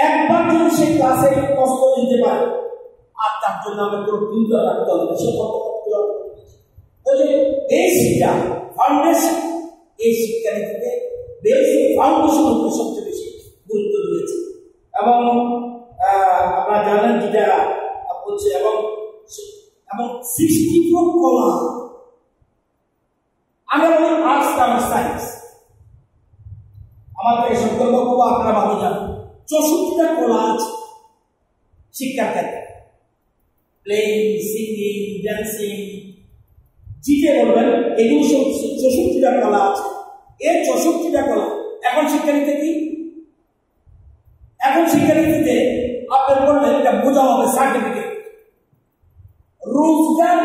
একবার যদি সে ক্লাসে কষ্ট দিতে পারে, আর তার জন্য আমাকে কোনো চিন্তা রাখতে হবে না। সে কত কষ্ট করে। ওই যে বেসিকটা, ফাউন্ডেশন, এই শিক্ষানীতিতে বেসিক ফাউন্ডেশন উপরে সবচেয়ে বেশি গুরুত্ব দিয়েছে। এবং, আহ, আপনারা জানেন যেটা বলছে, এবং, এবং সিক্সটি ফোর কলা, আমরা বলি আর্টস এবং সায়েন্স, আমার থেকে সত্তর বাবু আপনারা ভালো জানেন, চৌষট্টিটা কলা আছে শিক্ষার ক্ষেত্রে। প্লেইং, সিঙ্গিং, ড্যান্সিং, যেটা বলবেন, এগুলো সব চৌষট্টিটা কলা আছে। এই চৌষট্টিটা কলা এখন শিক্ষানীতিতে কি? এখন শিক্ষানীতিতে আপনি বললেন এটা বোঝা হবে সার্টিফিকেট। রোজগার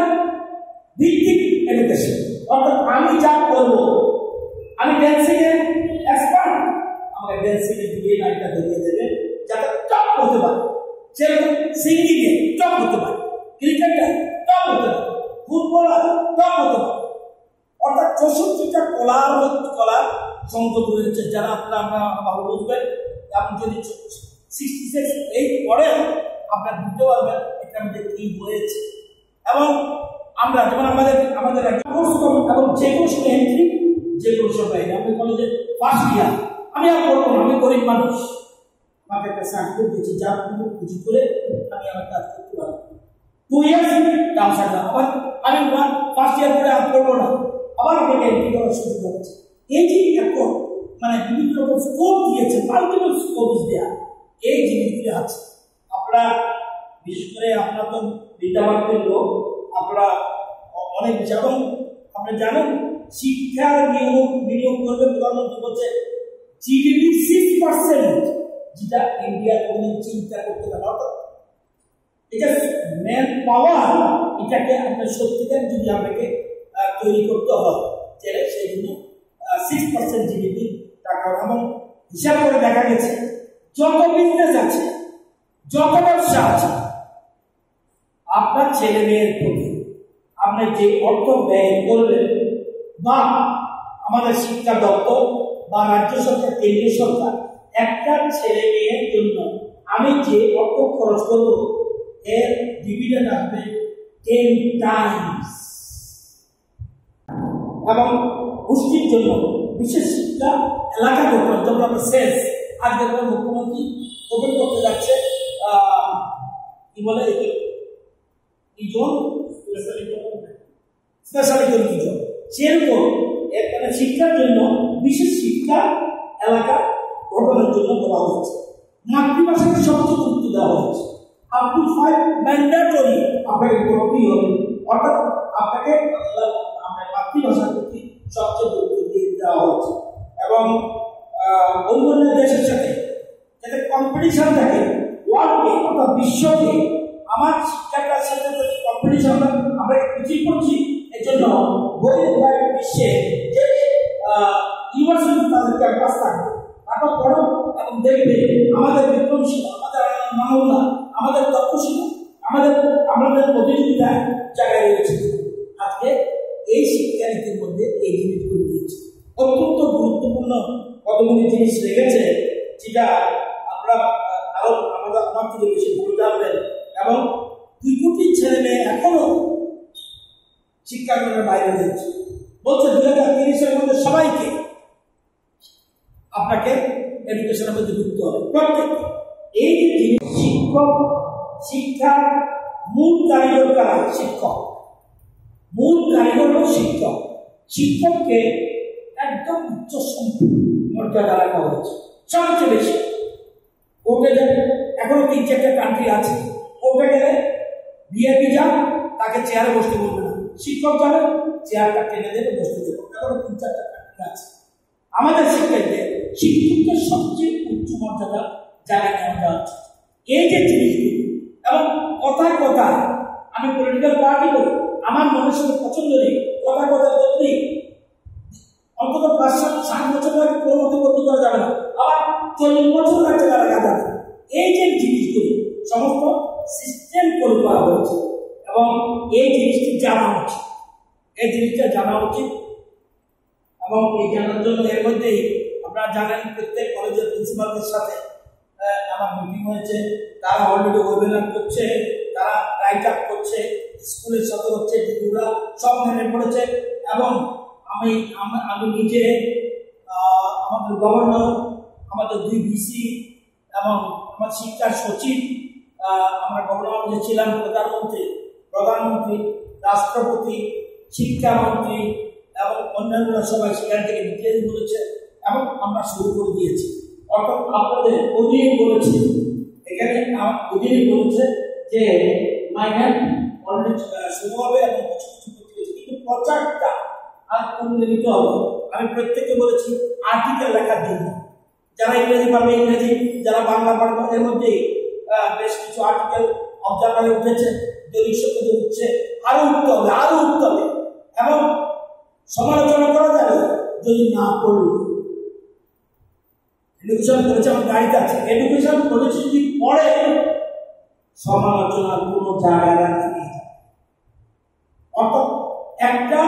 ভিত্তিক এডুকেশন, অর্থাৎ আমি যা করবো, আমি ড্যান্সিং এর এক্সপার্ট, আমাকে ড্যান্সিং এর দিকে লাইনটা ধরিয়ে দেবে, যাতে টপ করতে পারে। যেরকম সিঙ্গিং এ টপ করতে পারে, ক্রিকেটে টপ করতে পারে, ফুটবলার টপ করতে পারে। অর্থাৎ চৌষট্টিটা কলার মধ্যে কলা সংযুক্ত রয়েছে, যারা আপনারা, আপনারা ভালো বুঝবেন। আপনি যদি সিক্সটি সিক্স এইট পড়েন, আপনারা বুঝতে পারবেন এখানে যে কি হয়েছে। এবং আমরা যেমন আমাদের, আমাদের একটা কোর্স কম এবং যে কোনো সময় এন্ট্রি, যে কোনো সময় বাইরে। আপনি বলেন যে ফার্স্ট ইয়ার, আমি আর করবো না, আমি গরিব মানুষ, আমাকে একটা সার্টিফিকেট দিয়েছে, যার কোনো কিছু করে আমি আমার কাজ করতে পারবো। টু ইয়ার্স আমি কাম সারলাম, আবার আমি আমার ফার্স্ট ইয়ার করে আর করবো না, আবার আমাকে এন্ট্রি করার সুযোগ হচ্ছে। এই যে এত মানে বিভিন্ন রকম স্কোপ দিয়েছে, মাল্টিপল স্কোপ দেওয়া, এই জিনিসগুলি আছে। আপনারা বিশেষ করে আপনারা তো বিদ্যাবানদের লোক, আপনারা অ-, অনেক বেশি। এবং আপনি জানেন শিক্ষার নিয়োগ, বিনিয়োগ করবে প্রধানমন্ত্রী বলছে জিডিপির সিক্স পার্সেন্ট, যেটা ইন্ডিয়া কোনোদিন চিন্তা করতে পারে। অর্থাৎ এটা ম্যান পাওয়ার, এটাকে আপনার সত্যিকার যদি আপনাকে আহ, তৈরি করতে হয়, তাহলে সেই জন্য সিক্স পার্সেন্ট জিডিপি টাকা এবং হিসাব করে দেখা গেছে যত বিজনেস আছে, যত ব্যবসা আছে, আপনার ছেলে মেয়ের প্রতি আপনি যে অর্থ ব্যয় করবেন বা আমাদের শিক্ষা দপ্তর বা রাজ্য সরকার, কেন্দ্রীয় সরকার একটা ছেলে মেয়ের জন্য আমি যে অর্থ খরচ করব, এর ডিভিডেন্ড আসবে টেন টাইমস। এবং গোষ্ঠীর জন্য বিশেষ শিক্ষা এলাকা গঠন, যেমন আমরা সেলস, আজকে আমাদের মুখ্যমন্ত্রী ওপেন করতে যাচ্ছে আহ, কি বলে, এই জোন, স্পেশাল ইকোনমিক জোন। সেরকম এখানে শিক্ষার জন্য বিশেষ শিক্ষা এলাকা গঠনের জন্য বলা হয়েছে। মাতৃভাষাকে সবচেয়ে গুরুত্ব দেওয়া হয়েছে। আপ টু ফাইভ ম্যান্ডেটরি আপনাকে করতেই হবে, অর্থাৎ আপনাকে আপনার মাতৃভাষার প্রতি সবচেয়ে গুরুত্ব দিয়ে দেওয়া হয়েছে। এবং আহ, অন্যান্য দেশের সাথে যাতে কম্পিটিশন থাকে ওয়ার্ল্ডে, অর্থাৎ বিশ্বকে। আমার শিক্ষাটার সাথে যাতে কম্পিটিশন, আমরা পিছিয়ে পড়ছি। এর জন্য বই বাইরের বিশ্বে যে ইউনিভার্সিটি, তাদের ক্যাম্পাস থাকবে, তারা পড়ো এবং দেখবে আমাদের বিক্রমশীল, আমাদের মাওলা, আমাদের তক্ষশীল, আমাদের, আমাদের প্রতিযোগিতা জায়গায় রয়েছে। আজকে এই শিক্ষানীতির মধ্যে এই জিনিসগুলি রয়েছে। অত্যন্ত গুরুত্বপূর্ণ কতগুলি জিনিস রেখেছে, যেটা আমরা আরো আমাদের, আমার থেকে বেশি ভালো জানবেন। এবং দুই কোটি ছেলে মেয়ে এখনো শিক্ষাঙ্গনের বাইরে রয়েছে। বলছে দুই হাজার তিরিশের মধ্যে সবাইকে আপনাকে এডুকেশনের মধ্যে ঢুকতে হবে। প্রত্যেক এই যে জিনিস, শিক্ষক, শিক্ষার মূল কারিগর কারা? শিক্ষক। মূল কারিগর হল শিক্ষক। শিক্ষককে একদম উচ্চ সম্মান মর্যাদা রাখা হয়েছে সবচেয়ে বেশি। কোর্টে যাবে, এখনো তিন চারটা কান্ট্রি আছে, কোর্টে গেলে ভিআইপি যান, তাকে চেয়ারে বসতে বলবে না, শিক্ষক যাবে, চেয়ারটা টেনে দেবে, বসতে দেবে। এখনো তিন চারটা কান্ট্রি আছে। আমাদের শিক্ষাতে শিক্ষককে সবচেয়ে উচ্চ মর্যাদা জায়গা দেওয়া হচ্ছে। এই যে জিনিসগুলো, এবং কথায় কথায় আমি পলিটিক্যাল পার্টি করি, আমার মনের সাথে পছন্দ নেই, কথায় কথায় বদলি, অন্তত পাঁচ সাত, সাত বছর আগে কোনো মতে বদলি করা যাবে না, আবার চল্লিশ বছর রাখতে পারা যাবে না। এই যে জিনিসগুলো সমস্ত সিস্টেম করে করা হয়েছে, এবং এই জিনিসটি জানা উচিত, এই জিনিসটা জানা উচিত। এবং এই জানার জন্য এর মধ্যেই আপনারা জানেন, প্রত্যেক কলেজের প্রিন্সিপালদের সাথে আহ, আমার মিটিং হয়েছে। তারা অলরেডি ওয়েবিনার করছে, তারা রাইট আপ করছে, স্কুলের সাথে হচ্ছে, ডিগ্রিরা সব নেমে পড়েছে। এবং আমি, আমি, আমি নিজে আহ, আমাদের গভর্নর, আমাদের দুই ভিসি এবং আমার শিক্ষা সচিব, আহ, আমরা গভর্নর যে ছিলাম, প্রধানমন্ত্রী, প্রধানমন্ত্রী, রাষ্ট্রপতি, শিক্ষামন্ত্রী এবং অন্যান্য সবাই সেখান থেকে ডিটেল বলেছে এবং আমরা শুরু করে দিয়েছি। অর্থাৎ আপনাদের অধীনে বলেছি, এখানে আমার অধীনে বলেছে যে মাইনার অলরেডি শুরু হবে এবং কিছু কিছু করতে গেছে, কিন্তু প্রচারটা আর কোন দিকে হবে। আমি প্রত্যেককে বলেছি আর্টিকেল লেখার জন্য, যারা ইংরেজি পারবে ইংরেজি, যারা বাংলা পারবে, এর মধ্যে আহ, বেশ কিছু আর্টিকেল অবজারভারে উঠেছে, দৈনিক সত্যতে উঠছে, আরো উঠতে হবে, আরো উঠতে হবে। এবং সমালোচনা করা যাবে যদি না করলে। এডুকেশন পলিসি আমার গাড়িতে আছে, এডুকেশন পলিসি যদি পড়ে, সমালোচনার কোনো জায়গা নেই। অর্থাৎ একটা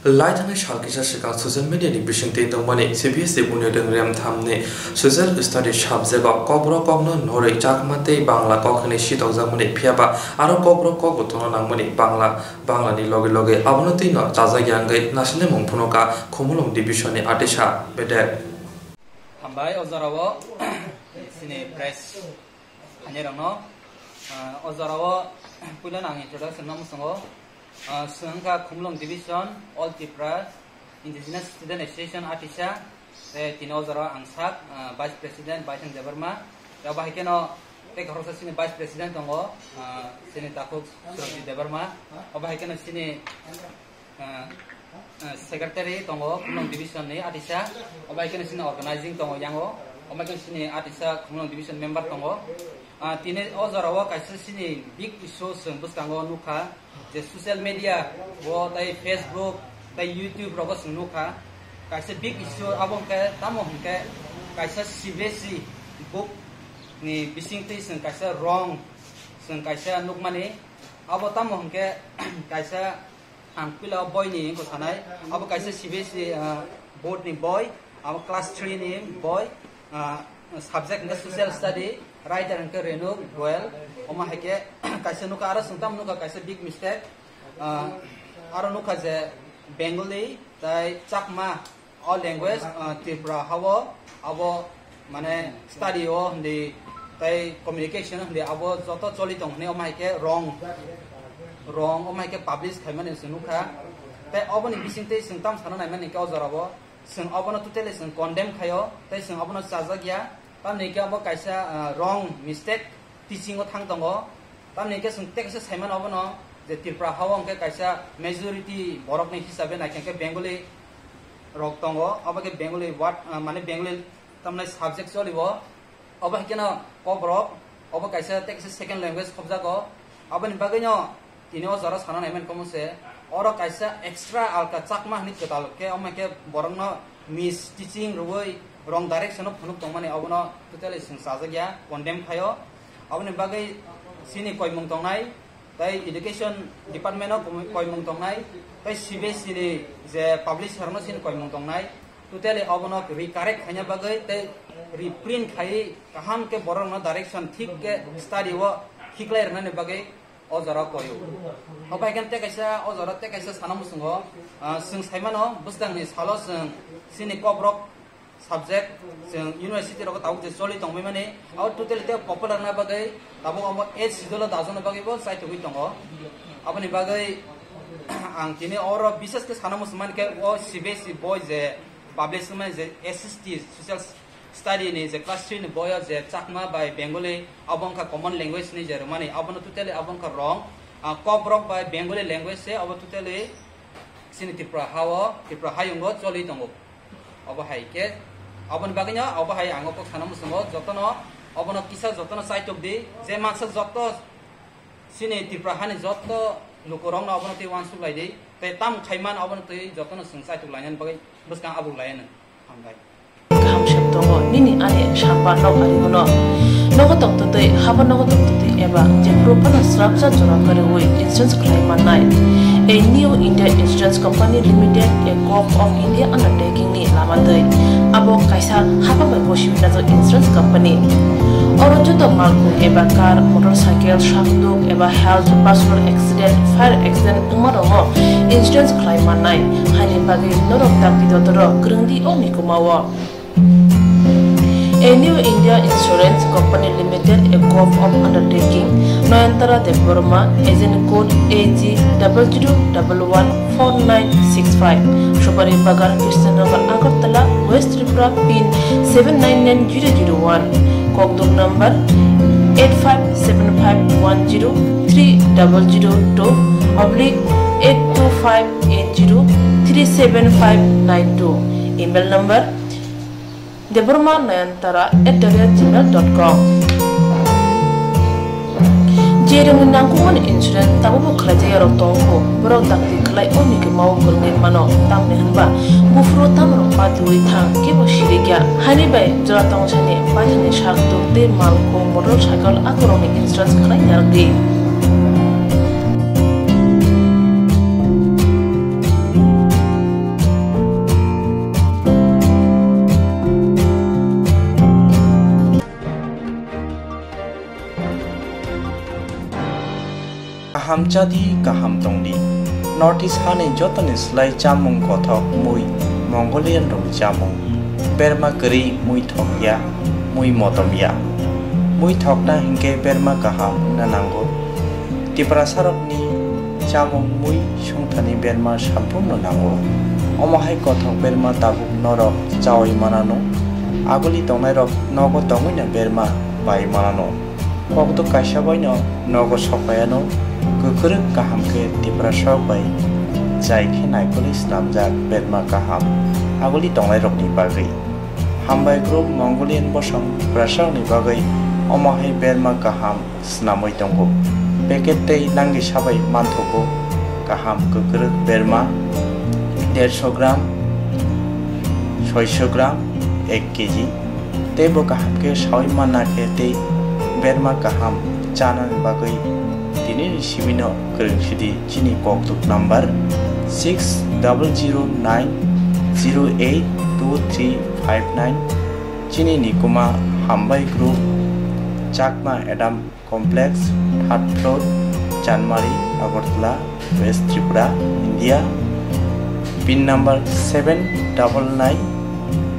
Lai thani sal kisa swkang social media ni bisingtwi tongmani C B S E unit wng rem thamni social studies subject o kokborok kokno norwi Chakma tei Bangla kok hwnwi sitokjakmani, phiyaba aro kokborok kokbo tongna nangmani Bangla, Bangla ni loge loge abono twino chajak ya wngwi nasinimung phunukha Khumulwng division ni Atisa Bedek. Hambai o jorao chini press Hainirokno, ah, o jorao puilano ang introduction no muchungo. Ah, chwng wngkha Khumulwng Division, All Tripura Indigenous Student Association, Atisa. Tei tini o jorao ang sak, ah, Vice President Baithang Debbarma. Tei abo hai kheno Tei khoroksa chini Vice President tongo, ah, chini takhuk Surojit Debbarma. Obo hai kheno chini, ah, ah, Secretary tongo Khumulwng Division ni atisa. Obo hai kheno chini organizing tongo yango. Obo hai kheno chini atisa Khumulwng Division member tongo. Ah, tini o jora o kaisa chini big issue chwng bwskango nukha. Je social media o tei Facebook tei YouTube rogo chwng nukha, kaisa big issue abo hwnkhe tamo hwnkhe kaisa C B S E book ni bisingtwi chwng kaisa wrong chwng kaisa nukmani, abo tamo hwnkhe kaisa ang puila o boini wngkha sanai, abo kaisa C B S E, ah, board ni boi, abo class three ni boi, ah, subject hwnkhe social study, writer hwnkhe Renu Goel. Omo hai khe kaisa nukha, aro chwng tamo nukha kaisa big mistake. Ah, aro nukha je Bengali tai Chakma o language, ah, Tripura hao abo mane study o hindi tai communication hindi abo joto choli tong hwnwi omo hai khe wrong, wrong omo hai khe publish khaimani chwng nukha. Tai oboni bisingtwi chwng tamo sana naimani khe o jorao. Chwng obono totally chwng condemn khaio, tei chwng obono chajak ya. Tamni hwnkhe obo kaisa, ah, wrong mistake teaching o thang tongo. Tamni hwnkhe chwng tei kaisa saimano obono je Tripura hao hwnkhe kaisa majority borokni hisabe naikhe hwnkhe Bengali rok tongo. Obo khe Bengali word, ah, mane Bengali tamni subject cholibo. Obo hai kheno Kokborok, obo kaisa tei kaisa second language khobjago. Aboni bagwino tini o jora sana naiman komo se, oro kaisa extra alka Chakma hwnwi kwtal khe, omo khe borokno mis teaching rwui wrong direction o phunuk tongmani, obono totally chwng chajak ya, condemn khaio. Aboni bagwi chini koimung tongnai, tei education department o koimung tongnai, tei C B S E ni je publisher no chini koimung tongnai. Totally obono recorrect khaina bagwi tei reprint khai kaham khe borokno direction thik khe study o khiklai rwnani bagwi o jora koyo. Obo hai khe tei kaisa o jora tei kaisa sana muchungo, ah, chwng saimano bwskangni salo chwng chini Kokborok subject chwng university rogo tabuk je choli tongbai mani, abo totally tei popular na bagwi tabuk omo eighth schedule o dajana bagwi bo chaitugwi tongo. Aboni bagwi ang tini oro bishes khe sana muchung mani khe o C B S E boi je publish wngmani je S S T social study ni je class three ni boi o je Chakma bai Bengali abo wngkha common language ni je rwmani, abono totally abo wngkha wrong. Ah, Kokborok bai Bengali language se abo totally chini Tripura ha o, Tripura hayung o choli tongo. Obo hai khe, oboni bagwino obo hai ang o kok sana muchungo, jotono obono kisa jotono chaitok di, je mansa joto chini Tripura hani joto lukurokno obono twi uansuk lai di, tei tam khaiman obono twi jotono chwng chaitok lainani bagwi bwskang abuk laianw. Hambai. Kaham se tongo nini ani sampa nok ari bono. Nogo tongtwtwi, habo nogo tongtwtwi eba jephuru phano srapsa jora kwrwi insurance khlai mannai. A New India Insurance Company Limited, a Gov of India undertaking ni lama twi. Abo kaisa hapang bai bosi winajak insurance company. Oro joto malkhung eba car, motorcycle, sakduk eba health, personal accident, fire accident wngma rokno insurance khlai mannai. Haini bagwi norok dakti dotoro kwrwng di o mikuma o. A New India Insurance Company Limited, a Gov of Undertaking, Nayantara Debbarma, agent code A G double zero double one four nine six five, Subari Bagan, Krishnanagar, Agartala, West Tripura, pin seven nine nine zero zero one, Kokduk number eight five seven five one zero three double zero two oblique eight two five eight zero three seven five nine two, email number Debbarma Nayantara at the rate gmail dot com. Jerwngni nangkukmani insurance tabukbo khlaijak yarok tongo, borok dakti khlai o mikima o kwrwngwi mano, tamni hwnba buphuru tamrok patiwi thang kebo sirikya. Haini bai jora tongsani paithakni sak tuk tei malkhung motorcycle akorokni insurance khlai narwkdi. Kaham chadi, kaham tongdi. North East hani jotoni slai chamung kothok mui, Mongolian rokni chamung. Berma kwrwi mui thokya, mui motomya. Mui thokna hinkhe berma kaham wngna nango. Tiprasarokni chamung mui sungthani berma samphurno nango. Omo hai kothok berma tabuk norok chaui manano. Aguli tongnairok nogo tongwino berma bai manano. Kokduk kaisa baino nogo sokpaiano kwkrwk kaham khe Tiprasarok bai jai khe naikolwi snamjak berma kaham aguli tongnairokni bagwi. Hambai Group Mongolian bosong Tiprasarokni bagwi omo hai berma kaham snamwi tongo. Packet tei nangwi sabai manthogo kaham kwkrwk berma dersho gram, soisho gram, ek kg. Tei bo kaham khe saui manna khe tei berma kaham chanani bagwi tinini simino kwrwng sidi chini kokduk number six double zero nine zero eight two three five nine. Chini nikuma Hambai Group, Chakma Adam Complex, third floor, Chanmari, Agartala, West Tripura, India. Pin number seven double nine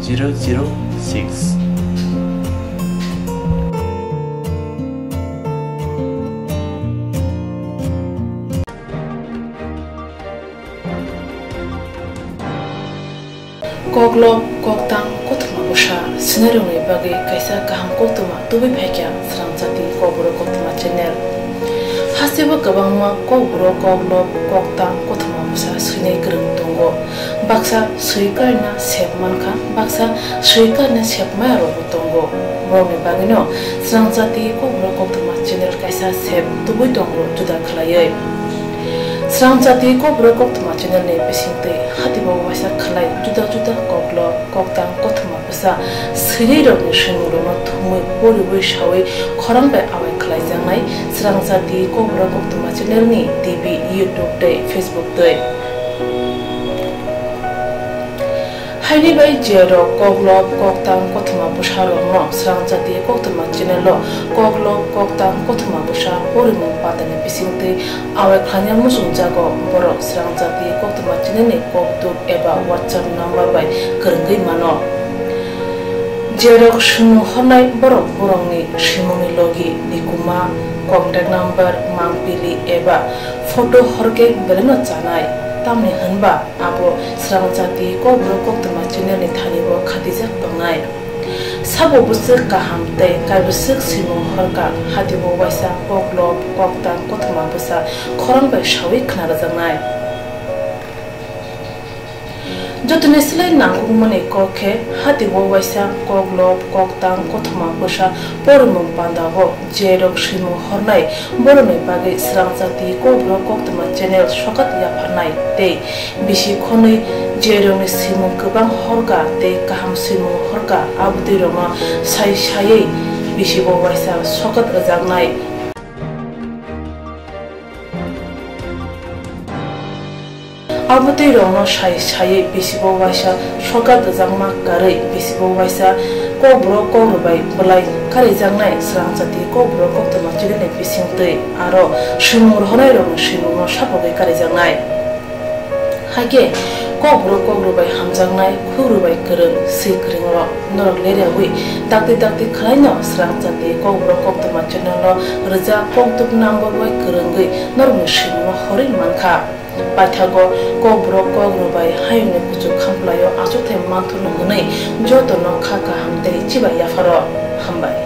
zero zero six. Koklop, koktang, kothoma bwsa swinairokni bagwi kaisa kaham koktwma tubui phaikha Srangchati Kokborok Koktwma channel. Hasteo kwbangma kokborok, koklop, koktang, kothoma bwsa swinai kwrwng tongo. Baksa swi karina sep mankha, baksa swi karina sep maya rokbo tongo. Borokni bagwino Srangchati Kokborok Koktwma channel kaisa sep tubui tongo juda khwlaiwi. Srangchati Kokborok Koktwma channel ni bisingtwi hatibo waisa khwlai juda juda koklop, koktang, kothoma bwsa swinai rokni swimungrokno thumwi poriwi sawi khorang bai awai khwlaijaknai Srangchati Kokborok Koktwma channel ni T V, YouTube tei Facebook twi. Haini bai je rok koklop, koktang, kothoma bwsa rokno Srangchati Koktwma channel o koklop, koktang, kothoma bwsa porimung pandani bisingtwi awai khlaina muchungjago, borok Srangchati Koktwma channel ni kokduk eba WhatsApp number bai kwrwngwi mano. Je rok swimung hornai borok borokni swimungni logi, nikuma, contact number, mangpili eba photo horkhe belaino chanai, tamni hwnba abo Srangchati Kokborok Koktwma channel ni thani bo khatijak tongnai. Sabo bwswk kaham tei kaibwswk swimung horkha, hatibo waisa koklop, koktang, kothoma bwsa khorang bai sawi khna rwjaknai. Jotoni slai nangkukmani kok khe, hatibo waisa koklop, koktang, kothoma bwsa porimung pandao je rok swimung hornai, borokni bagwi Srangchati Kokborok Koktwma channel sokat yapharnai tei bisi khonwi je rokni swimung kwbang horkha tei kaham swimung horkha, abotwi rokno sai saiwi bisibo waisa sokat rwjaknai. Abotwi rokno sai saiwi bisibo waisa sokat rwjakma karwi bisibo waisa kokborok kokrwbai bwlai karijaknai Srangchati Kokborok Koktwma channel ni bisingtwi aro swimung rohornai rokni swimungno sapogwi karijaknai. Hakhe kokborok kokrwbai hamjaknai, khukrwbai kwrwng, swi kwrwng rok norok leriawi dakti dakti khwlaino Srangchati Kokborok Koktwma channel o rwjak kokduk number bai kwrwngwi norokni swimungno horwi mankha. Paithago kokborok kokrwbai hayungni kuchuk khamplaio achukthai manthurno hwnwi jotono kha kaham tei chibai yapharo. Hambai.